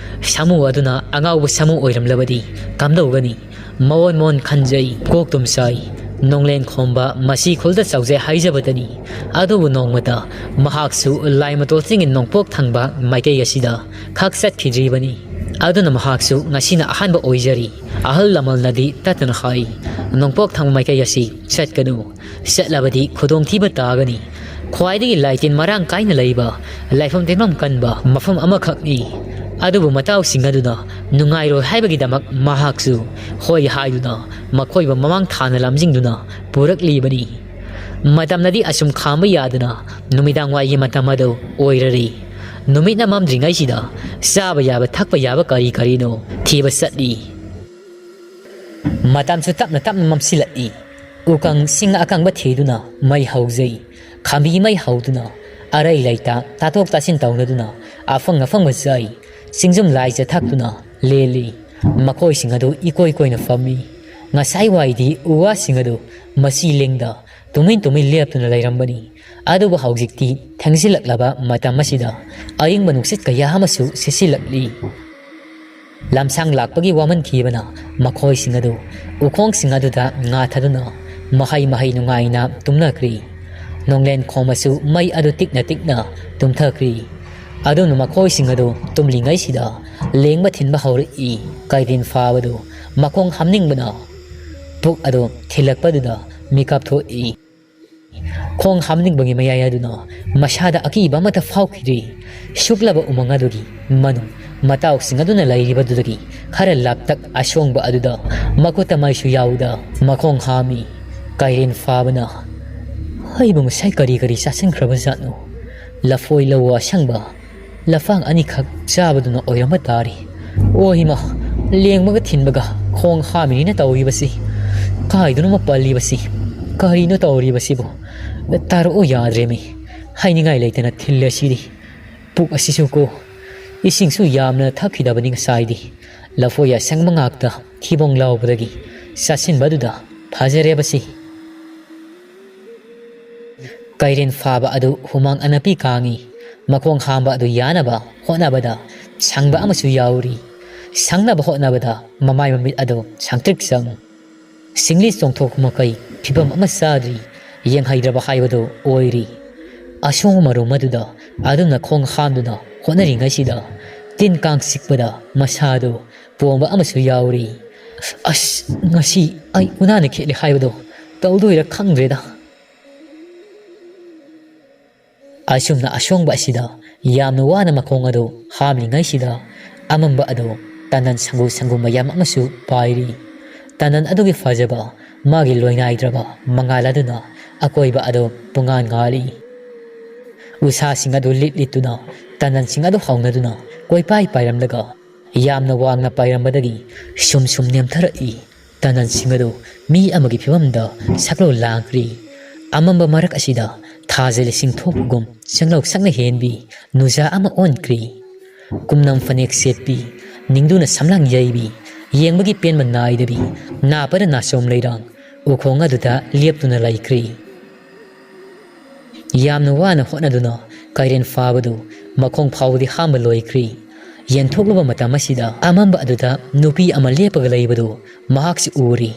ꯁꯥꯃꯨ ꯑꯗꯨꯅ ꯑꯉꯥꯎꯕ ꯁꯥꯃꯨ ꯑꯣꯏꯔꯝꯂꯕꯗꯤ ꯀꯝꯗꯧꯒꯅꯤ? ꯃꯑꯣꯟ ꯃꯑꯣꯟ ꯈꯟꯖꯩ, ꯀꯣꯛ ꯇꯨꯝ ꯁꯥꯏ꯫ ꯅꯣꯡꯂꯦꯟ ꯈꯣꯝꯕ ꯃꯁꯤ ꯈꯨꯜꯗ ꯆꯥꯎꯖꯩ ꯍꯥꯏꯖꯕꯗꯅꯤ꯫ ꯑꯗꯨꯕꯨ ꯅꯣꯡꯃꯇ ꯃꯍꯥꯛꯁꯨ ꯂꯥꯏ ꯃꯇꯣꯜꯁꯤꯡꯒꯤ ꯅꯣꯡꯄꯣꯛ ꯊꯪꯕ ꯃꯥꯏꯀꯩ ꯑꯁꯤꯗ ꯈꯛ ꯆꯠꯈꯤꯗ꯭ꯔꯤꯕꯅꯤ꯫ ꯑꯗꯨꯅ ꯃꯍꯥꯛꯁꯨ ꯉꯁꯤꯅ ꯑꯍꯥꯟꯕ ꯑꯣꯏꯖꯔꯤ꯫ ꯑꯍꯜ ꯂꯃꯟꯅꯗꯤ ꯇꯠꯇꯅ ꯍꯥꯏ, "ꯅꯣꯡꯄꯣꯛ ꯊꯪꯕ ꯃꯥꯏꯀꯩ ꯑꯁꯤ ꯆꯠꯀꯅꯨ꯫ ꯆꯠꯂꯕꯗꯤ ꯈꯨꯗꯣꯡꯊꯤꯕ ꯇꯥꯒꯅꯤ꯫ ꯈ꯭ꯋꯥꯏꯗꯒꯤ ꯂꯥꯏꯇꯤꯟ ꯃꯔꯥꯡ ꯀꯥꯏꯅ ꯂꯩꯕ, ꯂꯥꯏꯐꯝ ꯇꯤꯟꯐꯝ ꯀꯟꯕ ꯃꯐꯝ ꯑꯃꯈꯛꯅꯤ꯫" ꯑꯗꯨꯕꯨ ꯃꯇꯥꯎꯁꯤꯡ ꯑꯗꯨꯅ ꯅꯨꯡꯉꯥꯏꯔꯣꯏ ꯍꯥꯏꯕꯒꯤꯗꯃꯛ ꯃꯍꯥꯛꯁꯨ ꯍꯣꯏ ꯍꯥꯏꯗꯨꯅ ꯃꯈꯣꯏꯕꯨ ꯃꯃꯥꯡ ꯊꯥꯅ ꯂꯝꯖꯤꯡꯗꯨꯅ ꯄꯨꯔꯛꯂꯤꯕꯅꯤ꯫ ꯃꯇꯝꯅꯗꯤ ꯑꯁꯨꯝ ꯈꯥꯝꯕ ꯌꯥꯗꯅ ꯅꯨꯃꯤꯗꯥꯡ ꯋꯥꯏꯒꯤ ꯃꯇꯝ ꯑꯗꯨ ꯑꯣꯏꯔꯔꯤ꯫ ꯅꯨꯃꯤꯠꯅ ꯃꯝꯗ꯭ꯔꯤꯉꯩꯁꯤꯗ ꯆꯥꯕ ꯌꯥꯕ ꯊꯛꯄ ꯌꯥꯕ ꯀꯔꯤ ꯀꯔꯤꯅꯣ ꯊꯤꯕ ꯆꯠꯂꯤ꯫ ꯃꯇꯝꯁꯨ ꯇꯞꯅ ꯇꯞꯅ ꯃꯝꯁꯤꯜꯂꯛꯏ꯫ ꯎꯀꯪ ꯁꯤꯡ ꯑꯀꯪꯕ ꯊꯤꯗꯨꯅ ꯃꯩ ꯍꯧꯖꯩ꯫ ꯈꯥꯝꯕꯤ ꯃꯩ ꯍꯧꯗꯨꯅ ꯑꯔꯩ ꯂꯩꯇ ꯇꯥꯊꯣꯛ ꯇꯥꯁꯤꯟ ꯇꯧꯅꯗꯨꯅ ꯑꯐꯪ ꯑꯐꯪꯕ ꯆꯥꯏ꯫ ꯆꯤꯡꯖꯨꯝ ꯂꯥꯏꯖ ꯊꯛꯇꯨꯅ ꯂꯦꯜꯂꯤ꯫ ꯃꯈꯣꯏꯁꯤꯡ ꯑꯗꯨ ꯏꯀꯣꯏ ꯀꯣꯏꯅ ꯐꯝꯃꯤ꯫ ꯉꯁꯥꯏ ꯋꯥꯏꯗꯤ ꯎ ꯋꯥꯁꯤꯡ ꯑꯗꯨ ꯃꯁꯤ ꯂꯦꯡꯗ ꯇꯨꯃꯤꯟ ꯇꯨꯃꯤꯟ ꯂꯦꯞꯇꯨꯅ ꯂꯩꯔꯝꯕꯅꯤ꯫ ꯑꯗꯨꯕꯨ ꯍꯧꯖꯤꯛꯇꯤ ꯊꯦꯡꯖꯤꯜꯂꯛꯂꯕ ꯃꯇꯝ ꯑꯁꯤꯗ ꯑꯏꯪꯕ ꯅꯨꯡꯁꯤꯠ ꯀꯌꯥ ꯑꯃꯁꯨ ꯁꯤꯠꯆꯤꯜꯂꯛꯂꯤ꯫ ꯂꯝꯁꯥꯡ ꯂꯥꯛꯄꯒꯤ ꯋꯥꯃꯟꯈꯤꯕꯅ ꯃꯈꯣꯏꯁꯤꯡ ꯑꯗꯨ ꯎꯈꯣꯡꯁꯤꯡ ꯑꯗꯨꯗ ꯉꯥꯊꯗꯨꯅ ꯃꯍꯩ ꯃꯍꯩ ꯅꯨꯡꯉꯥꯏꯅ ꯇꯨꯝꯅꯈ꯭ꯔꯤ꯫ ꯅꯣꯡꯂꯦꯟ ꯈꯣꯝꯕꯁꯨ ꯃꯩ ꯑꯗꯨ ꯇꯤꯛꯅ ꯇꯤꯛꯅ ꯇꯨꯝꯊꯈ꯭ꯔꯤ꯫ ꯑꯗꯨꯅ ꯃꯈꯣꯏꯁꯤꯡ ꯑꯗꯨ ꯇꯨꯝꯂꯤꯉꯩꯁꯤꯗ ꯂꯦꯡꯕ ꯊꯤꯟꯕ ꯍꯧꯔꯛꯏ꯫ ꯀꯩꯔꯦꯟ ꯐꯥꯕꯗꯨ ꯃꯈꯣꯡ ꯍꯥꯝꯅꯤꯡꯕꯅ ꯄꯨꯛ ꯑꯗꯨ ꯊꯤꯜꯂꯛꯄꯗꯨꯗ ꯃꯤꯀꯞ ꯊꯣꯛꯏ꯫ ꯈꯣꯡ ꯍꯥꯝꯅꯤꯡꯕꯒꯤ ꯃꯌꯥꯏ ꯑꯗꯨꯅ ꯃꯁꯥꯗ ꯑꯀꯤꯕ ꯑꯃꯠꯇ ꯐꯥꯎꯈꯤꯗꯦ꯫ ꯁꯨꯛꯂꯕ ꯎꯃꯪ ꯑꯗꯨꯒꯤ ꯃꯅꯨꯡ ꯃꯇꯥꯎꯁꯤꯡ ꯑꯗꯨꯅ ꯂꯩꯔꯤꯕꯗꯨꯗꯒꯤ ꯈꯔ ꯂꯥꯞꯇꯛ ꯑꯁꯣꯡꯕ ꯑꯗꯨꯗ ꯃꯈꯨꯠꯇ ꯃꯩꯁꯨ ꯌꯥꯎꯗ ꯃꯈꯣꯡ ꯍꯥꯝꯃꯤ꯫ ꯀꯩꯔꯦꯟ ꯐꯥꯕꯅ, "ꯑꯩꯕꯨ ꯉꯁꯥꯏ ꯀꯔꯤ ꯀꯔꯤ ꯆꯥꯁꯤꯟꯈ꯭ꯔꯕ ꯖꯥꯠꯅꯣ? ꯂꯐꯣꯏ ꯂꯧ ꯑꯁꯪꯕ ꯂꯐꯥꯡ ꯑꯅꯤꯈꯛ ꯆꯥꯕꯗꯨꯅ ꯑꯣꯏꯔꯝꯕ ꯇꯥꯔꯤ꯫ ꯑꯣ ꯏꯃꯥ, ꯂꯦꯡꯕꯒ ꯊꯤꯟꯕꯒ ꯈꯣꯡ ꯍꯥꯝꯃꯤꯅꯤꯅ ꯇꯧꯔꯤꯕꯁꯤ꯫ ꯀꯥꯏꯗꯅꯣꯃ ꯄꯜꯂꯤꯕꯁꯤꯕꯨ꯫ ꯀꯔꯤꯅꯣ ꯇꯧꯔꯤꯕꯁꯤꯕꯨ? ꯇꯥꯔꯛꯑꯣ ꯌꯥꯗ꯭ꯔꯦꯃꯤ꯫ ꯍꯥꯏꯅꯤꯡꯉꯥꯏ ꯂꯩꯇꯅ ꯊꯤꯜꯂꯦ ꯁꯤꯗꯤ꯫ ꯄꯨꯛ ꯑꯁꯤꯁꯨ ꯀꯣ, ꯏꯁꯤꯡꯁꯨ ꯌꯥꯝꯅ ꯊꯛꯈꯤꯗꯕꯅꯤ ꯉꯁꯥꯏꯗꯤ꯫ ꯂꯐꯣꯏ ꯑꯁꯪꯕ ꯉꯥꯛꯇ ꯊꯤꯕꯣꯡ ꯂꯥꯎꯕꯗꯒꯤ ꯆꯥꯁꯤꯟꯕꯗꯨꯗ ꯐꯖꯔꯦꯕꯁꯤ꯫" ꯀꯩꯔꯦꯟ ꯐꯥꯕ ꯑꯗꯨ ꯍꯨꯃꯥꯡ ꯑꯅꯞꯄꯤ ꯀꯥꯡꯏ꯫ ꯃꯈꯣꯡ ꯍꯥꯝꯕ ꯑꯗꯨ ꯌꯥꯅꯕ ꯍꯣꯠꯅꯕꯗ ꯁꯪꯕ ꯑꯃꯁꯨ ꯌꯥꯎꯔꯤ꯫ ꯁꯪꯅꯕ ꯍꯣꯠꯅꯕꯗ ꯃꯃꯥꯏ ꯃꯃꯤꯠ ꯑꯗꯨ ꯁꯪꯇ꯭ꯔꯤꯛ ꯁꯪ꯫ ꯁꯤꯡꯂꯤ ꯆꯣꯡꯊꯣꯛ ꯃꯈꯩ ꯐꯤꯕꯝ ꯑꯃ ꯆꯥꯗ꯭ꯔꯤ, ꯌꯦꯡꯍꯩꯗ꯭ꯔꯕ ꯍꯥꯏꯕꯗꯨ ꯑꯣꯏꯔꯤ꯫ ꯑꯁꯣꯡꯕ ꯃꯔꯨꯝ ꯑꯗꯨꯗ ꯑꯗꯨꯝꯅ ꯈꯣꯡ ꯍꯥꯝꯗꯨꯅ ꯍꯣꯠꯅꯔꯤꯉꯩꯁꯤꯗ ꯇꯤꯟ ꯀꯥꯡ ꯆꯤꯛꯄꯗ ꯃꯁꯥꯗꯨ ꯄꯣꯝꯕ ꯑꯃꯁꯨ ꯌꯥꯎꯔꯤ꯫ "ꯑꯁ, ꯉꯁꯤ ꯑꯩ ꯎꯅꯥꯅ ꯈꯦꯠꯂꯦ ꯍꯥꯏꯕꯗꯣ ꯇꯧꯗꯣꯏꯔꯥ ꯈꯪꯗ꯭ꯔꯦꯗ꯫" ꯑꯁꯨꯝꯅ ꯑꯁꯣꯡꯕ ꯑꯁꯤꯗ ꯌꯥꯝꯅ ꯋꯥꯅ ꯃꯈꯣꯡ ꯑꯗꯨ ꯍꯥꯝꯂꯤꯉꯩꯁꯤꯗ ꯑꯃꯝꯕ ꯑꯗꯨ ꯇꯅꯟ ꯁꯪꯒꯨ ꯁꯪꯒꯨ ꯃꯌꯥꯝ ꯑꯃꯁꯨ ꯄꯥꯏꯔꯤ꯫ ꯇꯅꯟ ꯑꯗꯨꯒꯤ ꯐꯖꯕ, ꯃꯥꯒꯤ ꯂꯣꯏꯅꯥꯏꯗ꯭ꯔꯕ ꯃꯉꯥꯜ ꯑꯗꯨꯅ ꯑꯀꯣꯏꯕ ꯑꯗꯨ ꯄꯨꯡꯉꯥꯟ ꯉꯥꯜꯂꯤ꯫ ꯎꯁꯥꯁꯤꯡ ꯑꯗꯨ ꯂꯤꯠ ꯂꯤꯠꯇꯨꯅ ꯇꯅꯟꯁꯤꯡ ꯑꯗꯨ ꯍꯧꯅꯗꯨꯅ ꯀꯣꯏꯄꯥꯏ ꯄꯥꯏꯔꯝꯂꯒ ꯌꯥꯝꯅ ꯋꯥꯡꯅ ꯄꯥꯏꯔꯝꯕꯗꯒꯤ ꯁꯨꯝ ꯁꯨꯝ ꯅꯦꯝꯊꯔꯛꯏ꯫ ꯇꯅꯟꯁꯤꯡ ꯑꯗꯨ ꯃꯤ ꯑꯃꯒꯤ ꯐꯤꯕꯝꯗ ꯁꯛꯂꯧ ꯂꯥꯡꯈ꯭ꯔꯤ꯫ ꯑꯃꯝꯕ ꯃꯔꯛ ꯑꯁꯤꯗ ꯊꯥꯖ ꯂꯤꯁꯤꯡ ꯊꯣꯛꯄꯒꯨꯝ ꯁꯪꯂꯧ ꯁꯛꯅ ꯍꯦꯟꯕꯤ ꯅꯨꯖꯥ ꯑꯃ ꯑꯣꯟꯈ꯭ꯔꯤ꯫ ꯀꯨꯝꯅꯝ ꯐꯅꯦꯛ ꯁꯦꯠꯄꯤ, ꯅꯤꯡꯗꯨꯅ ꯁꯝꯂꯥꯡ ꯌꯩꯕꯤ, ꯌꯦꯡꯕꯒꯤ ꯄꯦꯟꯕ ꯅꯥꯏꯗꯕꯤ, ꯅꯥꯄꯔ ꯅꯥꯆꯣꯝ ꯂꯩꯔꯥꯡ ꯎꯈꯣꯡ ꯑꯗꯨꯗ ꯂꯦꯞꯇꯨꯅ ꯂꯩꯈ꯭ꯔꯤ꯫ ꯌꯥꯝꯅ ꯋꯥꯅ ꯍꯣꯠꯅꯗꯨꯅ ꯀꯩꯔꯦꯟ ꯐꯥꯕꯗꯨ ꯃꯈꯣꯡ ꯐꯥꯎꯕꯗꯤ ꯍꯥꯝꯕ ꯂꯣꯏꯈ꯭ꯔꯤ꯫ ꯌꯦꯟꯊꯣꯛꯂꯨꯕ ꯃꯇꯝ ꯑꯁꯤꯗ ꯑꯃꯝꯕ ꯑꯗꯨꯗ ꯅꯨꯄꯤ ꯑꯃ ꯂꯦꯞꯄꯒ ꯂꯩꯕꯗꯨ ꯃꯍꯥꯛꯁꯨ ꯎꯔꯤ꯫